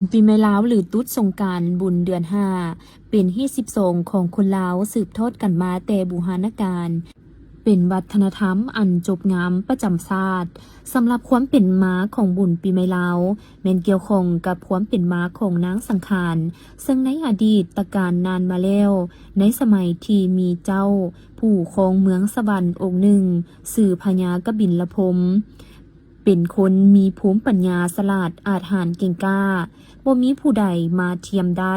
ປີໃໝ່ລາວ ຫຼື ຕຸດສົງການ ບຸນເດືອນຫ້າ ເປັນຮີດສິບສອງຂອງຄົນລາວ ສືບທອດກັນມາແຕ່ບູຮານະການ, ເປັນວັດທະນະທຳອັນຈົບງາມປະຈຳຊາດ. ສຳລັບຄວາມເປັນມາຂອງບຸນປີໃໝ່ລາວ ແມ່ນກ່ຽວຂ້ອງກັບຄວາມເປັນມາຂອງນາງສັງຂານ, ເຊິ່ງໃນອະດີດຕະການນານມາແລ້ວ, ໃນສະໄໝທີ່ມີເຈົ້າຜູ້ຄອງເມືອງສະຫວັນອົງໜຶ່ງ ຊື່ພະຍາກະບິນລະພົມ ເປັນຄົນມີພູມປັນຍາສະຫຼາດອາດຫານເກັ່ງກ້າ, ບໍ່ມີຜູ້ໃດມາທຽມໄດ້.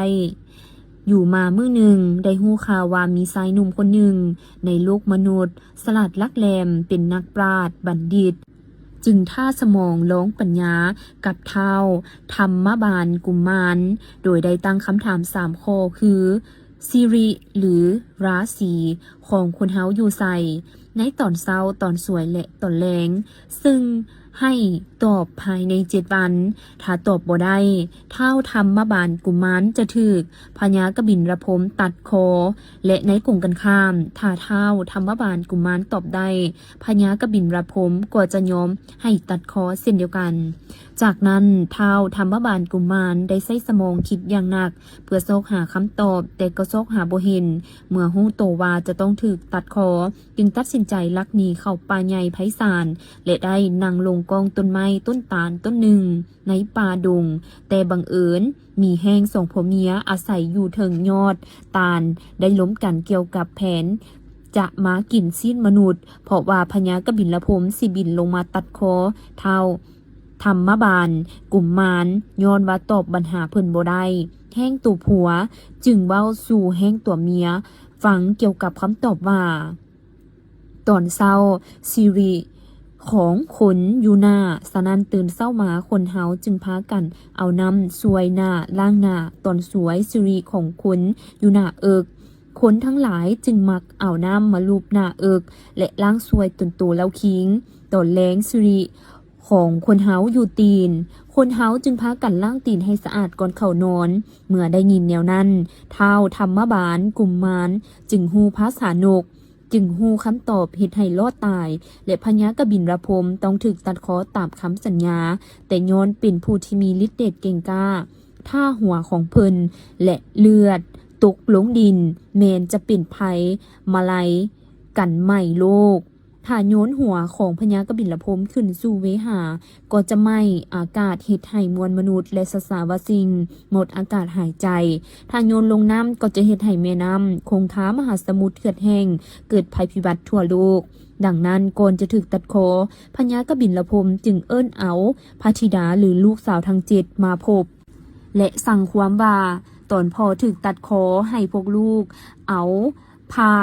ຢູ່ມາມື້ໜຶ່ງ ໄດ້ຮູ້ຂ່າວວ່າມີຊາຍໜຸ່ມຄົນໜຶ່ງໃນໂລກມະນຸດ ສະຫຼາດຫຼັກແຫຼມ, ເປັນນັກປາດ, ບັນດິດ, ຈຶ່ງທ້າສະໝອງລອງປັນຍາກັບທ້າວທຳມະບານກຸມມານ, ໂດຍໄດ້ຕັ້ງຄຳຖາມສາມຂໍ້ຄື ສິລິ ຫຼື ລາສີຂອງຄົນເຮົາຢູ່ໃສ ໃນຕອນເຊົ້າ, ຕອນສວຍ ແລະ ຕອນແລງ, ເຊິ່ງໃຫ້ຕອບພາຍໃນເຈັດວັນ. ຖ້າຕອບບໍ່ໄດ້, ທ້າວທຳມະບານກຸມມານຈະຖືກພະຍາກະບິນລະພົມຕັດຄໍ, ແລະ ໃນກົງກັນຂ້າມ, ຖ້າທ້າວທຳມະບານກຸມມານຕອບໄດ້, ພະຍາກະບິນລະພົມກໍຈະຍອມໃຫ້ຕັດຄໍເຊັ່ນດຽວກັນ. ຈາກນັ້ນ ທ້າວທຳມະບານກຸມມານໄດ້ໃຊ້ສະໝອງຄິດຢ່າງໜັກ ເພື່ອຊອກຫາຄຳຕອບ, ແຕ່ກໍຊອກຫາບໍ່ເຫັນ. ເມື່ອຮູ້ໂຕວ່າຈະຕ້ອງຖືກຕັດຄໍ, ຈຶ່ງຕັດສິນໃຈລັກໜີເຂົ້າປ່າໃຫຍ່ໄພສານ ແລະ ໄດ້ນັ່ງລົງກ້ອງຕົ້ນໄມ້ຕົ້ນຕານຕົ້ນໜຶ່ງໃນປ່າດົງ. ແຕ່ບັງເອີນມີແຫ້ງສອງຜົວເມຍອາໄສຢູ່ເທິງຍອດຕານ ໄດ້ລົມກັນກ່ຽວກັບແຜນຈະມາກິນຊີ້ນມະນຸດ, ເພາະວ່າພະຍາກະບິນລະພົມຊິບິນລົງມາຕັດຄໍທ້າວ ທຳມະບານກຸມມານ ຍ້ອນວ່າຕອບບັນຫາເພິ່ນບໍ່ໄດ້. ແຫ້ງຕົວຜົວຈຶ່ງເວົ້າສູ່ແຫ້ງຕົວເມຍຟັງກ່ຽວກັບຄຳຕອບວ່າ ຕອນເຊົ້າສິລິຂອງຄົນຢູ່ໜ້າ, ສະນັ້ນຕື່ນເຊົ້າມາຄົນເຮົາຈຶ່ງພາກັນເອົານ້ຳຊ່ວຍໜ້າລ້າງໜ້າ, ຕອນສວຍສິລິຂອງຄົນຢູ່ໜ້າເອິກ. ຄົນທັງຫຼາຍຈຶ່ງມັກເອົານ້ຳມາລູບໜ້າເອິກ ແລະ ລ້າງຊ່ວຍຕົນໂຕເຫຼົ່າຄີງ. ຕອນແລງສິລິຂອງຄົນເຮົາຢູ່ຕີນ, ຄົນເຮົາຈຶ່ງພາກັນລ້າງຕີນໃຫ້ສະອາດກ່ອນເຂົ້ານອນ. ເມື່ອໄດ້ຍິນແນວນັ້ນ, ທ້າວທຳມະບານກຸມມານຈຶ່ງຮູ້ພາສານົກ, ຈຶ່ງຮູ້ຄຳຕອບເຮັດໃຫ້ລອດຕາຍ ແລະ ພະຍາກະບິນລະພົມຕ້ອງຖືກຕັດຄໍຕາມຄຳສັນຍາ. ແຕ່ຍ້ອນເປັນຜູ້ທີ່ມີລິດເດດເກັ່ງກ້າ, ຖ້າຫົວຂອງເພິ່ນ ແລະ ເລືອດຕົກລົງດິນ ແມ່ນຈະເປັນໄພມະໄລກັນໄໝ້ໂລກ. ຖ້າໂຍນຫົວຂອງພະຍາກະບິນລະພົມຂຶ້ນສູ່ເວຫາ ກໍຈະໄໝ້ອາກາດ ເຮັດໃຫ້ມວນມະນຸດ ແລະ ສັດສາວະສິ່ງໝົດອາກາດຫາຍໃຈ. ຖ້າໂຍນລົງນ້ຳ ກໍຈະເຮັດໃຫ້ແມ່ນ້ຳຄົງຄາມະຫາສະໝຸດເຂືອດແຫ້ງ, ເກີດໄພພິບັດທົ່ວໂລກ. ດັ່ງນັ້ນ, ກ່ອນຈະຖືກຕັດຄໍ, ພະຍາກະບິນລະພົມຈຶ່ງເອີ້ນເອົາພະທິດາ ຫຼື ລູກສາວທັງເຈັດມາພົບ ແລະ ສັ່ງຄວາມວ່າ ຕອນພໍ່ຖືກຕັດຄໍໃຫ້ພວກລູກເອົາຜ້າ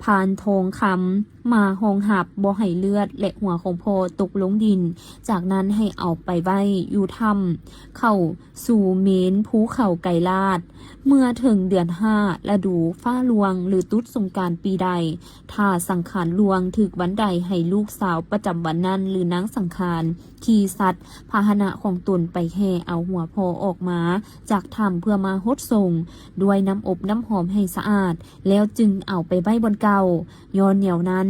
ພານທອງຄຳມາຮອງຮັບ ບໍ່ໃຫ້ເລືອດ ແລະ ຫົວຂອງພໍ່ຕົກລົງດິນ. ຈາກນັ້ນໃຫ້ເອົາໄປໄວ້ຢູ່ຖ້ຳ ເຂົ້າສູ່ເມນພູເຂົາໄກລາດ. ເມື່ອເຖິງເດືອນຫ້າ ລະດູຟ້າຫຼວງ ຫຼື ຕຸດສົງການປີໃດ, ຖ້າສັງຂານຫຼວງຖືກວັນໃດ ໃຫ້ລູກສາວປະຈຳວັນນັ້ນ ຫຼື ນາງສັງຂານ ຂີ່ສັດພາຫະນະຂອງຕົນໄປແຫ່ເອົາຫົວພໍ່ອອກມາຈາກຖ້ຳ ເພື່ອມາຫົດສົງດ້ວຍນ້ຳອົບນ້ຳຫອມໃຫ້ສະອາດ ແລ້ວຈຶ່ງເອົາໄປໄວ້ບ່ອນເກົ່າ. ຍ້ອນແນວນັ້ນ,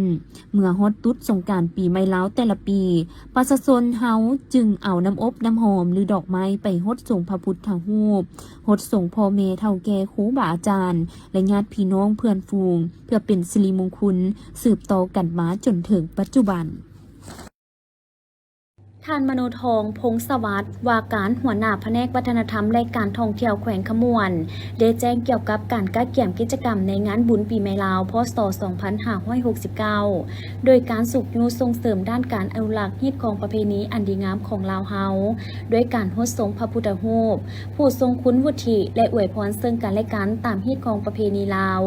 ເມື່ອຮອດຕຸດສົງການປີໃໝ່ລາວແຕ່ລະປີ, ປະຊາຊົນເຮົາຈຶ່ງເອົານ້ຳອົບນ້ຳຫອມ ຫຼື ດອກໄມ້ໄປຫົດສົງພະພຸດທະຮູບ, ຫົດສົງພໍ່ແມ່ເຖົ້າແກ່, ຄູບາອາຈານ ແລະ ຍາດພີ່ນ້ອງເພື່ອນຝູງ ເພື່ອເປັນສິລິມຸງຄຸນ ສືບຕໍ່ກັນມາຈົນເຖິງປັດຈຸບັນ. ທ່ານ ມະໂນທອງ ພົງສະຫວັດ ວ່າການຫົວໜ້າພະແນກວັດທະນະທຳ ແລະ ການທ່ອງທ່ຽວແຂວງຄຳມ່ວນ ໄດ້ແຈ້ງກ່ຽວກັບການກະກຽມກິດຈະກຳໃນງານບຸນປີໃໝ່ລາວ ພ.ສ. ສອງພັນຫ້າຮ້ອຍຫົກສິບເກົ້າ ໂດຍການຊຸກຍູ້ສົ່ງເສີມດ້ານການອະນຸລັກຮີດຄອງປະເພນີອັນດີງາມຂອງລາວເຮົາ ດ້ວຍການຫົດສົງພະພຸດທະຮູບ, ຜູ້ຊົງຄຸນວຸດທິ ແລະ ອວຍພອນເຊິ່ງກັນແລະກັນຕາມຮີດຄອງປະເພນີລາວ.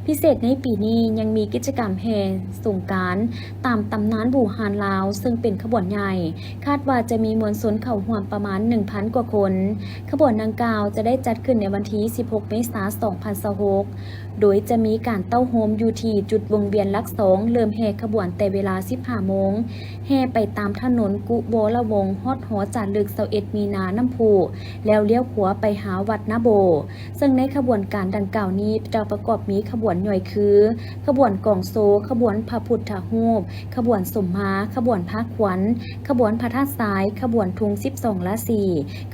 ພິເສດໃນປີນີ້ຍັງມີກິດຈະກຳແຫ່ສົງການຕາມຕຳນານບູຮານລາວ ເຊິ່ງເປັນຂະບວນໃຫຍ່, ຄາດວ່າຈະມີມວນຊົນເຂົ້າຮ່ວມປະມານໜຶ່ງພັນກວ່າຄົນ. ຂະບວນດັ່ງກ່າວຈະໄດ້ຈັດຂຶ້ນໃນວັນທີສິບຫົກ ເມສາ ສອງພັນຊາວຫົກ ໂດຍຈະມີການເຕົ້າໂຮມຢູ່ທີ່ຈຸດວົງວຽນຫຼັກສອງ, ເລີ່ມແຫ່ຂະບວນແຕ່ເວລາສິບຫ້າໂມງ, ແຫ່ໄປຕາມຖະໜົນກຸວໍລະວົງ ຮອດຫໍຈາລຶກ ຊາວເອັດ ມີນາ ນ້ຳພຸ ແລ້ວລ້ຽວຂວາໄປຫາວັດນາໂບ. ເຊິ່ງໃນຂະບວນການດັ່ງກ່າວນີ້ ຈະປະກອບມີຂະບວນຍ່ອຍຄື ຂະບວນກອງໂຊ, ຂະບວນພະພຸດທະຮູບ, ຂະບວນສົມມາ, ຂະບວນພາຂວັນ, ຂະບວນພະ ທາດຊາຍ, ຂະບວນທຸງສິບສອງລາສີ,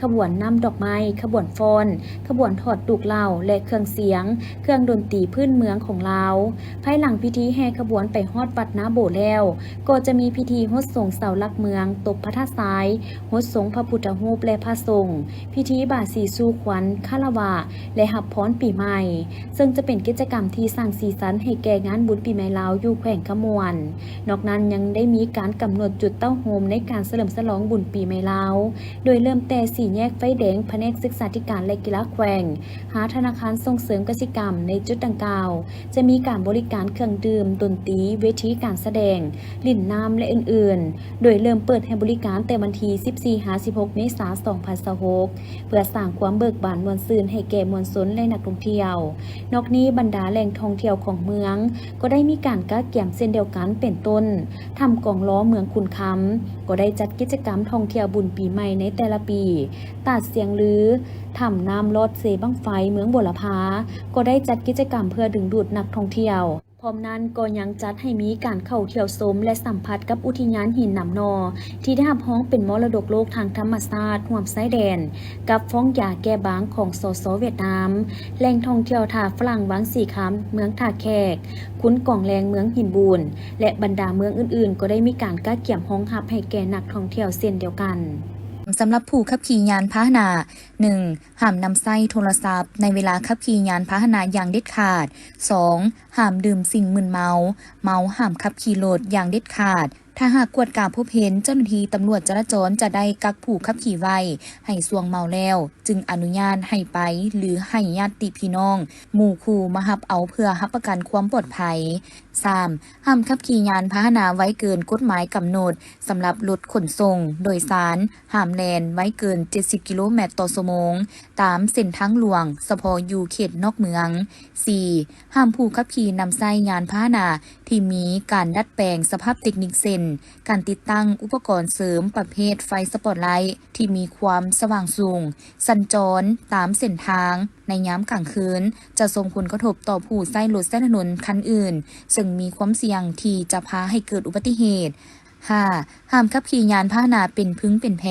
ຂະບວນນ້ຳດອກໄມ້, ຂະບວນຟ້ອນ, ຂະບວນຖອດຕຸກເຫຼົ້າ ແລະ ເຄື່ອງສຽງ, ເຄື່ອງດົນຕີພື້ນເມືອງຂອງລາວ. ພາຍຫຼັງພິທີແຫ່ຂະບວນໄປຮອດວັດນາໂບແລ້ວ, ກໍຈະມີພິທີຫົດສົງເສົາຫຼັກເມືອງ, ຕົບພະທາດຊາຍ, ຫົດສົງພະພຸດທະຮູບ ແລະ ພະສົງ, ພິທີບາສີສູ່ຂວັນ, ຄາລະວະ ແລະ ຮັບພອນປີໃໝ່, ເຊິ່ງຈະເປັນກິດຈະກຳທີ່ສ້າງສີສັນໃຫ້ແກ່ງານບຸນປີໃໝ່ລາວຢູ່ແຂວງຄຳມ່ວນ. ນອກນັ້ນຍັງໄດ້ມີການກຳນົດຈຸດເຕົ້າໂຮມໃນການສະເຫຼີມສະຫຼອງບຸນປີໃໝ່ລາວ, ໂດຍເລີ່ມແຕ່ສີ່ແຍກໄຟແດງ ພະແນກສຶກສາທິການ ແລະ ກິລາແຂວງ, ຫາທະນາຄານສົ່ງເສີມກະສິກຳ. ໃນຈຸດດັ່ງກ່າວ ຈະມີການບໍລິການເຄື່ອງດື່ມ, ດົນຕີ, ເວທີການສະແດງ, ຫຼິ້ນນ້ຳ ແລະ ອື່ນໆ, ໂດຍເລີ່ມເປີດໃຫ້ບໍລິການແຕ່ວັນທີສິບສີ່ຫາສິບຫົກເມສາສອງພັນຊາວຫົກ ເພື່ອສ້າງຄວາມເບີກບານມ່ວນຊື່ນໃຫ້ແກ່ມວນຊົນ ແລະ ນັກທ່ອງທ່ຽວ. ນອກນີ້, ບັນດາແຫຼ່ງທ່ອງທ່ຽວຂອງເມືອງກໍໄດ້ມີການກະກຽມເຊັ່ນດຽວກັນ, ເປັນຕົ້ນ ຖ້ຳກອງລໍເມືອງຂຸນຄຳ ກໍໄດ້ຈັດກິດຈະກຳທ່ອງທ່ຽວບຸນປີໃໝ່ໃນແຕ່ລະປີ, ຕາດຊຽງລື, ຖ້ຳນ້ຳລອດເຊບັ້ງໄຟເມືອງບົວລະພາ ກໍໄດ້ຈັດກິດຈະກຳເພື່ອດຶງດູດນັກທ່ອງທ່ຽວ. ພ້ອມນັ້ນກໍຍັງຈັດໃຫ້ມີການເຂົ້າທ່ຽວຊົມ ແລະ ສຳຜັດກັບອຸທິຍານຫີນໜາມໜໍ່ ທີ່ໄດ້ຮັບຮອງເປັນມໍລະດົກໂລກທາງທຳມະຊາດຮ່ວມຊາຍແດນກັບຟອງຢາແກ່ບາງຂອງ ສສ ຫວຽດນາມ, ແຫຼ່ງທ່ອງທ່ຽວທ່າຝຣັ່ງວັງສີຄຳເມືອງທ່າແຂກ, ຂຸນກອງແລງເມືອງຫີນບູນ ແລະ ບັນດາເມືອງອື່ນໆ ກໍໄດ້ມີການກະກຽມຮອງຮັບໃຫ້ແກ່ນັກທ່ອງທ່ຽວເຊັ່ນດຽວກັນ. ສຳລັບຜູ້ຂັບຂີ່ຍານພາຫະນະ, ໜຶ່ງ ຫ້າມນຳໃຊ້ໂທລະສັບໃນເວລາຂັບຂີ່ຍານພາຫະນະຢ່າງເດັດຂາດ. ສອງ ຫ້າມດື່ມສິ່ງມຶນເມົາ, ເມົາຫ້າມຂັບຂີ່ລົດຢ່າງເດັດຂາດ. ຖ້າຫາກກວດກາພົບເຫັນ, ເຈົ້າໜ້າທີ່ຕຳຫຼວດຈະລາຈອນຈະໄດ້ກັກຜູ້ຂັບຂີ່ໄວ້ໃຫ້ຊ່ວງເມົາແລ້ວ ຈຶ່ງອະນຸຍາດໃຫ້ໄປ ຫຼື ໃຫ້ຍາດຕິພີ່ນ້ອງ, ໝູ່ຄູ່ມາຮັບເອົາເພື່ອຮັບປະກັນຄວາມປອດໄພ. ສາມ ຫ້າມຂັບຂີ່ຍານພາຫະນະໄວເກີນກົດໝາຍກຳນົດ ສຳລັບລົດຂົນສົ່ງໂດຍສານ ຫ້າມແລ່ນໄວເກີນເຈັດສິບກິໂລແມັດຕໍ່ຊົ່ວໂມງ ຕາມເສັ້ນທາງຫຼວງ ສະເພາະຢູ່ເຂດນອກເມືອງ. ສີ່ ຫ້າມຜູ້ຂັບຂີ່ນຳໃຊ້ຍານພາຫະນະທີ່ມີການດັດແປງສະພາບເຕັກນິກ ເຊັ່ນ ການຕິດຕັ້ງອຸປະກອນເສີມປະເພດໄຟສະປອດໄລທີ່ມີຄວາມສະຫວ່າງສູງ, ສັນຈອນຕາມເສັ້ນທາງໃນຍາມກາງຄືນ ຈະສົ່ງຜົນກະທົບຕໍ່ຜູ້ໃຊ້ລົດໃຊ້ຖະໜົນຄັນອື່ນ ເຊິ່ງມີຄວາມສ່ຽງທີ່ຈະພາໃຫ້ເກີດອຸບັດຕິເຫດ. ຫ້າ ຫ້າມຂັບຂີ່ຍານພາຫະນະເປັນພຶງເປັນແພ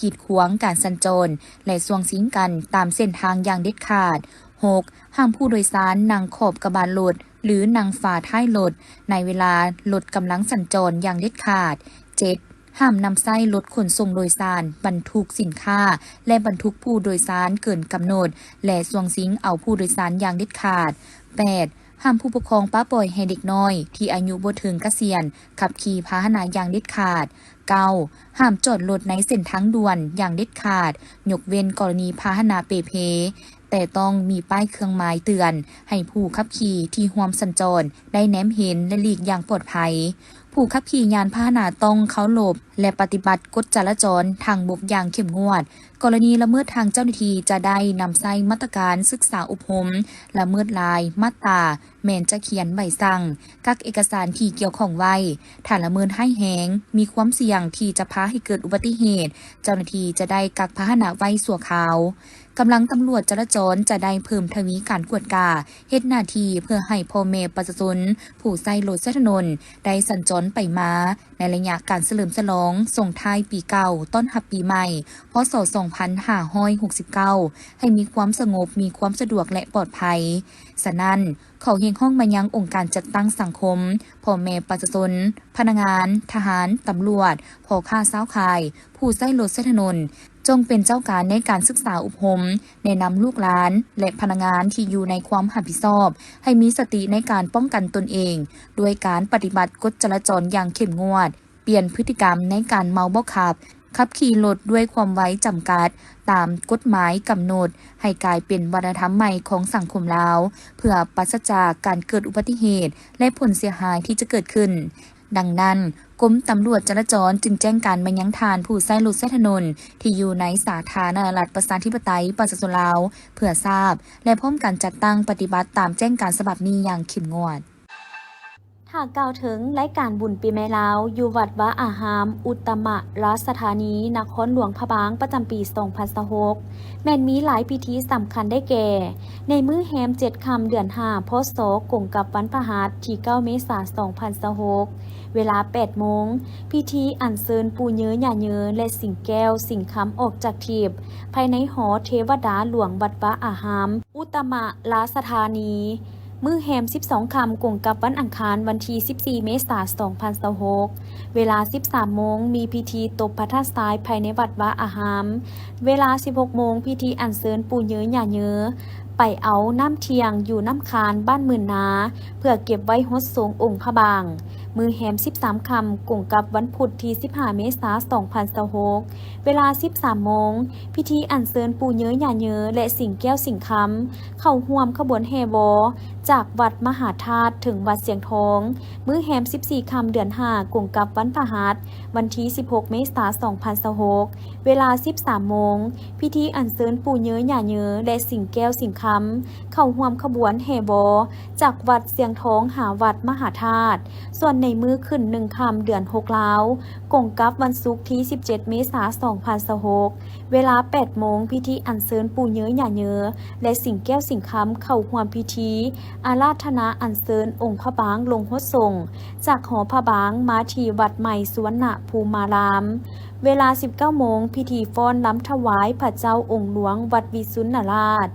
ກີດຂວາງການສັນຈອນ ແລະ ຊ່ວງຊິງກັນຕາມເສັ້ນທາງຢ່າງເດັດຂາດ. ຫົກ ຫ້າມຜູ້ໂດຍສານນັ່ງຂອບກະບະລົດ ຫຼື ນັ່ງຝາທ້າຍລົດ ໃນເວລາລົດກຳລັງສັນຈອນຢ່າງເດັດຂາດ. ເຈັດ ຫ້າມນຳໃຊ້ລົດຂົນສົ່ງໂດຍສານບັນທຸກສິນຄ້າ ແລະ ບັນທຸກຜູ້ໂດຍສານເກີນກຳນົດ ແລະ ຊ່ວງຊິງເອົາຜູ້ໂດຍສານຢ່າງເດັດຂາດ. ແປດ ຫ້າມຜູ້ປົກຄອງປະປ່ອຍໃຫ້ເດັກນ້ອຍທີ່ອາຍຸບໍ່ເຖິງກະສຽນຂັບຂີ່ພາຫະນະຢ່າງເດັດຂາດ. ເກົ້າ ຫ້າມຈອດລົດໃນເສັ້ນທາງດ່ວນຢ່າງເດັດຂາດ, ຍົກເວັ້ນກໍລະນີພາຫະນະເປ່ເພ, ແຕ່ຕ້ອງມີປ້າຍເຄື່ອງໝາຍເຕືອນໃຫ້ຜູ້ຂັບຂີ່ທີ່ຮ່ວມສັນຈອນໄດ້ແນມເຫັນ ແລະ ຫຼີກຢ່າງປອດໄພ. ຜູ້ຂັບຂີ່ຍານພາຫະນະຕ້ອງເຄົາລົບ ແລະ ປະຕິບັດກົດຈະລາຈອນທາງບົກຢ່າງເຂັ້ມງວດ. ກໍລະນີລະເມີດ, ທາງເຈົ້າໜ້າທີ່ຈະໄດ້ນຳໃຊ້ມາດຕະການສຶກສາອົບຮົມ, ລະເມີດລາຍມາດຕາ ແມ່ນຈະຂຽນໃບສັ່ງ, ກັກເອກະສານທີ່ກ່ຽວຂ້ອງໄວ້. ຖ້າລະເມີດຮ້າຍແຮງ, ມີຄວາມສ່ຽງທີ່ຈະພາໃຫ້ເກີດອຸບັດຕິເຫດ, ເຈົ້າໜ້າທີ່ຈະໄດ້ກັກພາຫະນະໄວ້ຊົ່ວຄາວ. ກຳລັງຕຳຫຼວດຈະລາຈອນຈະໄດ້ເພີ່ມທະວີການກວດກາ, ເຮັດໜ້າທີ່ເພື່ອໃຫ້ພໍ່ແມ່ປະຊາຊົນຜູ້ໃຊ້ລົດໃຊ້ຖະໜົນໄດ້ສັນຈອນໄປມາ ໃນໄລຍະການສະເຫຼີມສະຫຼອງສົ່ງທ້າຍປີເກົ່າ ຕ້ອນຮັບປີໃໝ່ ພ.ສ. ສອງພັນຫ້າຮ້ອຍຫົກສິບເກົ້າ ໃຫ້ມີຄວາມສະຫງົບ, ມີຄວາມສະດວກ ແລະ ປອດໄພ. ສະນັ້ນ, ຂໍຮຽກຮ້ອງມາຍັງອົງການຈັດຕັ້ງສັງຄົມ, ພໍ່ແມ່ປະຊາຊົນ, ພະນັກງານ, ທະຫານ, ຕຳຫຼວດ, ພໍ່ຄ້າຊາວຂາຍ, ຜູ້ໃຊ້ລົດໃຊ້ຖະໜົນ, ຈົ່ງເປັນເຈົ້າການໃນການສຶກສາອົບຮົມ, ແນະນຳລູກຫຼານ ແລະ ພະນັກງານທີ່ຢູ່ໃນຄວາມຮັບຜິດຊອບ ໃຫ້ມີສະຕິໃນການປ້ອງກັນຕົນເອງ ດ້ວຍການປະຕິບັດກົດຈະລາຈອນຢ່າງເຂັ້ມງວດ, ປ່ຽນພຶດຕິກຳໃນການເມົາບໍ່ຂັບ, ຂັບຂີ່ລົດດ້ວຍຄວາມໄວຈຳກັດຕາມກົດໝາຍກຳນົດ ໃຫ້ກາຍເປັນວັດທະນະທຳໃໝ່ຂອງສັງຄົມລາວ ເພື່ອປາສະຈາກການເກີດອຸບັດຕິເຫດ ແລະ ຜົນເສຍຫາຍທີ່ຈະເກີດຂຶ້ນ. ດັ່ງນັ້ນ, ກົມຕຳຫຼວດຈະລາຈອນຈຶ່ງແຈ້ງການມາຍັງທ່ານຜູ້ໃຊ້ລົດໃຊ້ຖະໜົນທີ່ຢູ່ໃນສາທາລະນະລັດປະຊາທິປະໄຕປະຊາຊົນລາວ ເພື່ອຊາບ ແລະ ພ້ອມກັນຈັດຕັ້ງປະຕິບັດຕາມແຈ້ງການສະບັບນີ້ຢ່າງເຂັ້ມງວດ. ຖ້າກ່າວເຖິງລາຍການບຸນປີໃໝ່ລາວ ຢູ່ວັດວາອາຮາມ ອຸດຕະມະລາຊະທານີ ນະຄອນຫຼວງພະບາງ ປະຈຳປີສອງພັນຊາວຫົກ ແມ່ນມີຫຼາຍພິທີສຳຄັນໄດ້ແກ່ ໃນມື້ແຮມເຈັດຄ່ຳເດືອນຫ້າ ພ.ສ. ກົງກັບວັນພະຫັດທີເກົ້າເມສາສອງພັນຊາວຫົກ ເວລາແປດໂມງ ພິທີອັນເຊີນປູ່ເຍີຍ່າເຍີ ແລະ ສິງແກ້ວສິງຄຳອອກຈາກທີບ ພາຍໃນຫໍເທວະດາຫຼວງວັດວາອາຮາມ ອຸດຕະມະລາຊະທານີ. ມື້ແຮມສິບສອງຄ່ຳ ກົງກັບວັນອັງຄານ ວັນທີສິບສີ່ເມສາສອງພັນຊາວຫົກ ເວລາສິບສາມໂມງ ມີພິທີຕົບພະທາດຊາຍພາຍໃນວັດວາອາຮາມ. ເວລາສິບຫົກໂມງ ພິທີອັນເຊີນປູ່ເຍີຍ່າເຍີ ໄປເອົານ້ຳທ່ຽງຢູ່ນ້ຳຄານບ້ານໝື່ນນາ ເພື່ອເກັບໄວ້ຫົດສົງອົງພະບາງ. ມື້ແຮມສິບສາມຄ່ຳ ກົງກັບວັນພຸດທີສິບຫ້າເມສາສອງພັນຊາວຫົກ ເວລາສິບສາມໂມງ ພິທີອັນເຊີນປູ່ເຍີຍ່າເຍີ ແລະ ສິງແກ້ວສິງຄຳ ເຂົ້າຮ່ວມຂະບວນແຫ່ວໍ ຈາກວັດມະຫາທາດເຖິງວັດຊຽງທອງ. ມື້ແຮມສິບສີ່ຄ່ຳເດືອນຫ້າ ກົງກັບວັນພະຫັດ ວັນທີສິບຫົກເມສາສອງພັນຊາວຫົກ ເວລາສິບສາມໂມງ ພິທີອັນເຊີນປູ່ເຍີຍ່າເຍີ ແລະ ສິງແກ້ວສິງຄຳ ເຂົ້າຮ່ວມຂະບວນແຫ່ວໍ ຈາກວັດຊຽງທອງຫາວັດມະຫາທາດ. ສ່ວນໃນມື້ຂຶ້ນໜຶ່ງຄ່ຳເດືອນຫົກລາວ ກົງກັບວັນສຸກທີສິບເຈັດເມສາສອງພັນຊາວຫົກ ເວລາແປດໂມງ ພິທີອັນເຊີນປູ່ເຍີຍ່າເຍີ ແລະ ສິງແກ້ວສິງຄຳ ເຂົ້າຮ່ວມພິທີອາລາທະນາອັນເຊີນອົງພະບາງລົງຫົດສົງ ຈາກຫໍພະບາງມາທີ່ວັດໃໝ່ສຸວັນນະພູມາລາມ. ເວລາສິບເກົ້າໂມງ ພິທີຟ້ອນລຳຖວາຍພະເຈົ້າອົງຫຼວງວັດວິສຸນນະລາດ.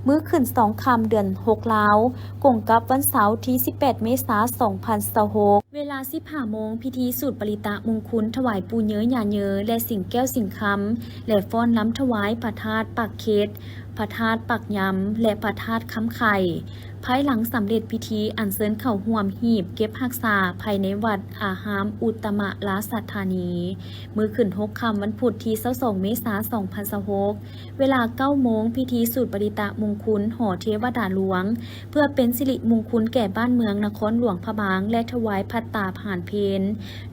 ມື້ຂຶ້ນສອງຄ່ຳເດືອນຫົກລາວ ກົງກັບວັນເສົາທີສິບແປດເມສາສອງພັນຊາວຫົກ ເວລາສິບຫ້າໂມງ ພິທີສູດປະລິຕະມຸງຄຸນ ຖວາຍປູ່ເຍີຍ່າເຍີ ແລະ ສິງແກ້ວສິງຄຳ ແລະ ຟ້ອນລຳຖວາຍພະທາດປາກເຂັດ, ພະທາດປາກຍຳ ແລະ ພະທາດຄຳໄຂ່. ພາຍຫຼັງສຳເລັດພິທີ ອັນເຊີນເຂົ້າຮ່ວມຮີບເກັບຮັກສາພາຍໃນວັດອາຮາມອຸດຕະມະລາຊະທານີ. ມື້ຂຶ້ນຫົກຄ່ຳ ວັນພຸດທີຊາວສອງເມສາສອງພັນຊາວຫົກ ເວລາເກົ້າໂມງ ພິທີສູດປະລິຕະມຸງຄຸນ ຫໍເທວະດາຫຼວງ ເພື່ອເປັນສິລິມຸງຄຸນແກ່ບ້ານເມືອງນະຄອນຫຼວງພະບາງ ແລະ ຖວາຍພັດຕາຫານເພັນ.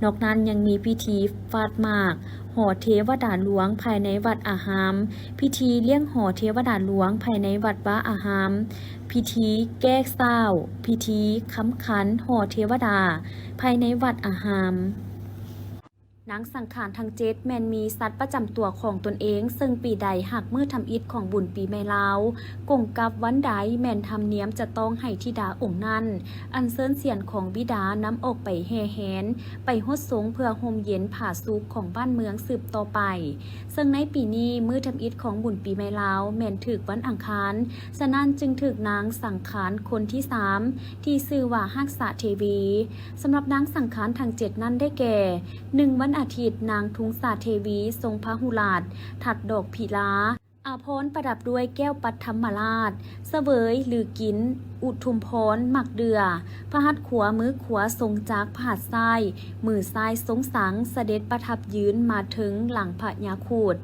ນອກນັ້ນຍັງມີພິທີຟາດໝາກ ຫໍເທວະດາຫຼວງພາຍໃນວັດອາຮາມ, ພິທີລ້ຽງຫໍເທວະດາຫຼວງພາຍໃນວັດວາອາຮາມ, ພິທີແກ້ເສົ້າ, ພິທີຄຳຂັນຫໍເທວະດາພາຍໃນວັດອາຮາມ. ນາງສັງຂານທັງເຈັດ ແມ່ນມີສັດປະຈຳຕົວຂອງຕົນເອງ, ເຊິ່ງປີໃດຫາກມື້ທຳອິດຂອງບຸນປີໃໝ່ລາວ ກົງກັບວັນໃດ ແມ່ນທຳນຽມຈະຕ້ອງໃຫ້ທິດາອົງນັ້ນ ອັນເຊີນສຽນຂອງບິດານຳອອກໄປແຫ່ແຫນ ໄປຫົດສົງເພື່ອຮົ່ມເຢັນຜາສຸກຂອງບ້ານເມືອງສືບຕໍ່ໄປ. ເຊິ່ງໃນປີນີ້ ມື້ທຳອິດຂອງບຸນປີໃໝ່ລາວແມ່ນຖືກວັນອັງຄານ, ສະນັ້ນຈຶ່ງຖືກນາງສັງຂານຄົນທີສາມ ທີ່ຊື່ວ່າຮັກສະເທວີ. ສຳລັບນາງສັງຂານທັງເຈັດນັ້ນໄດ້ແກ່ ໜຶ່ງ ວັນອາທິດ ນາງທຸງສາເທວີ ຊົງພະຫູລາດ ທັດດອກພິລາ ອາພອນປະດັບດ້ວຍແກ້ວປັດທຳມະລາດ ສະເຫວີຍຫຼືກິນ ອຸທຸມພອນ ໝາກເດື່ອ ພະຫັດຂວາ ມືຂວາຊົງຈັກ ພະຫັດຊ້າຍ ມືຊ້າຍຊົງສັງ ສະເດັດປະທັບຢືນມາເທິງຫຼັງພະຍາຄູດ.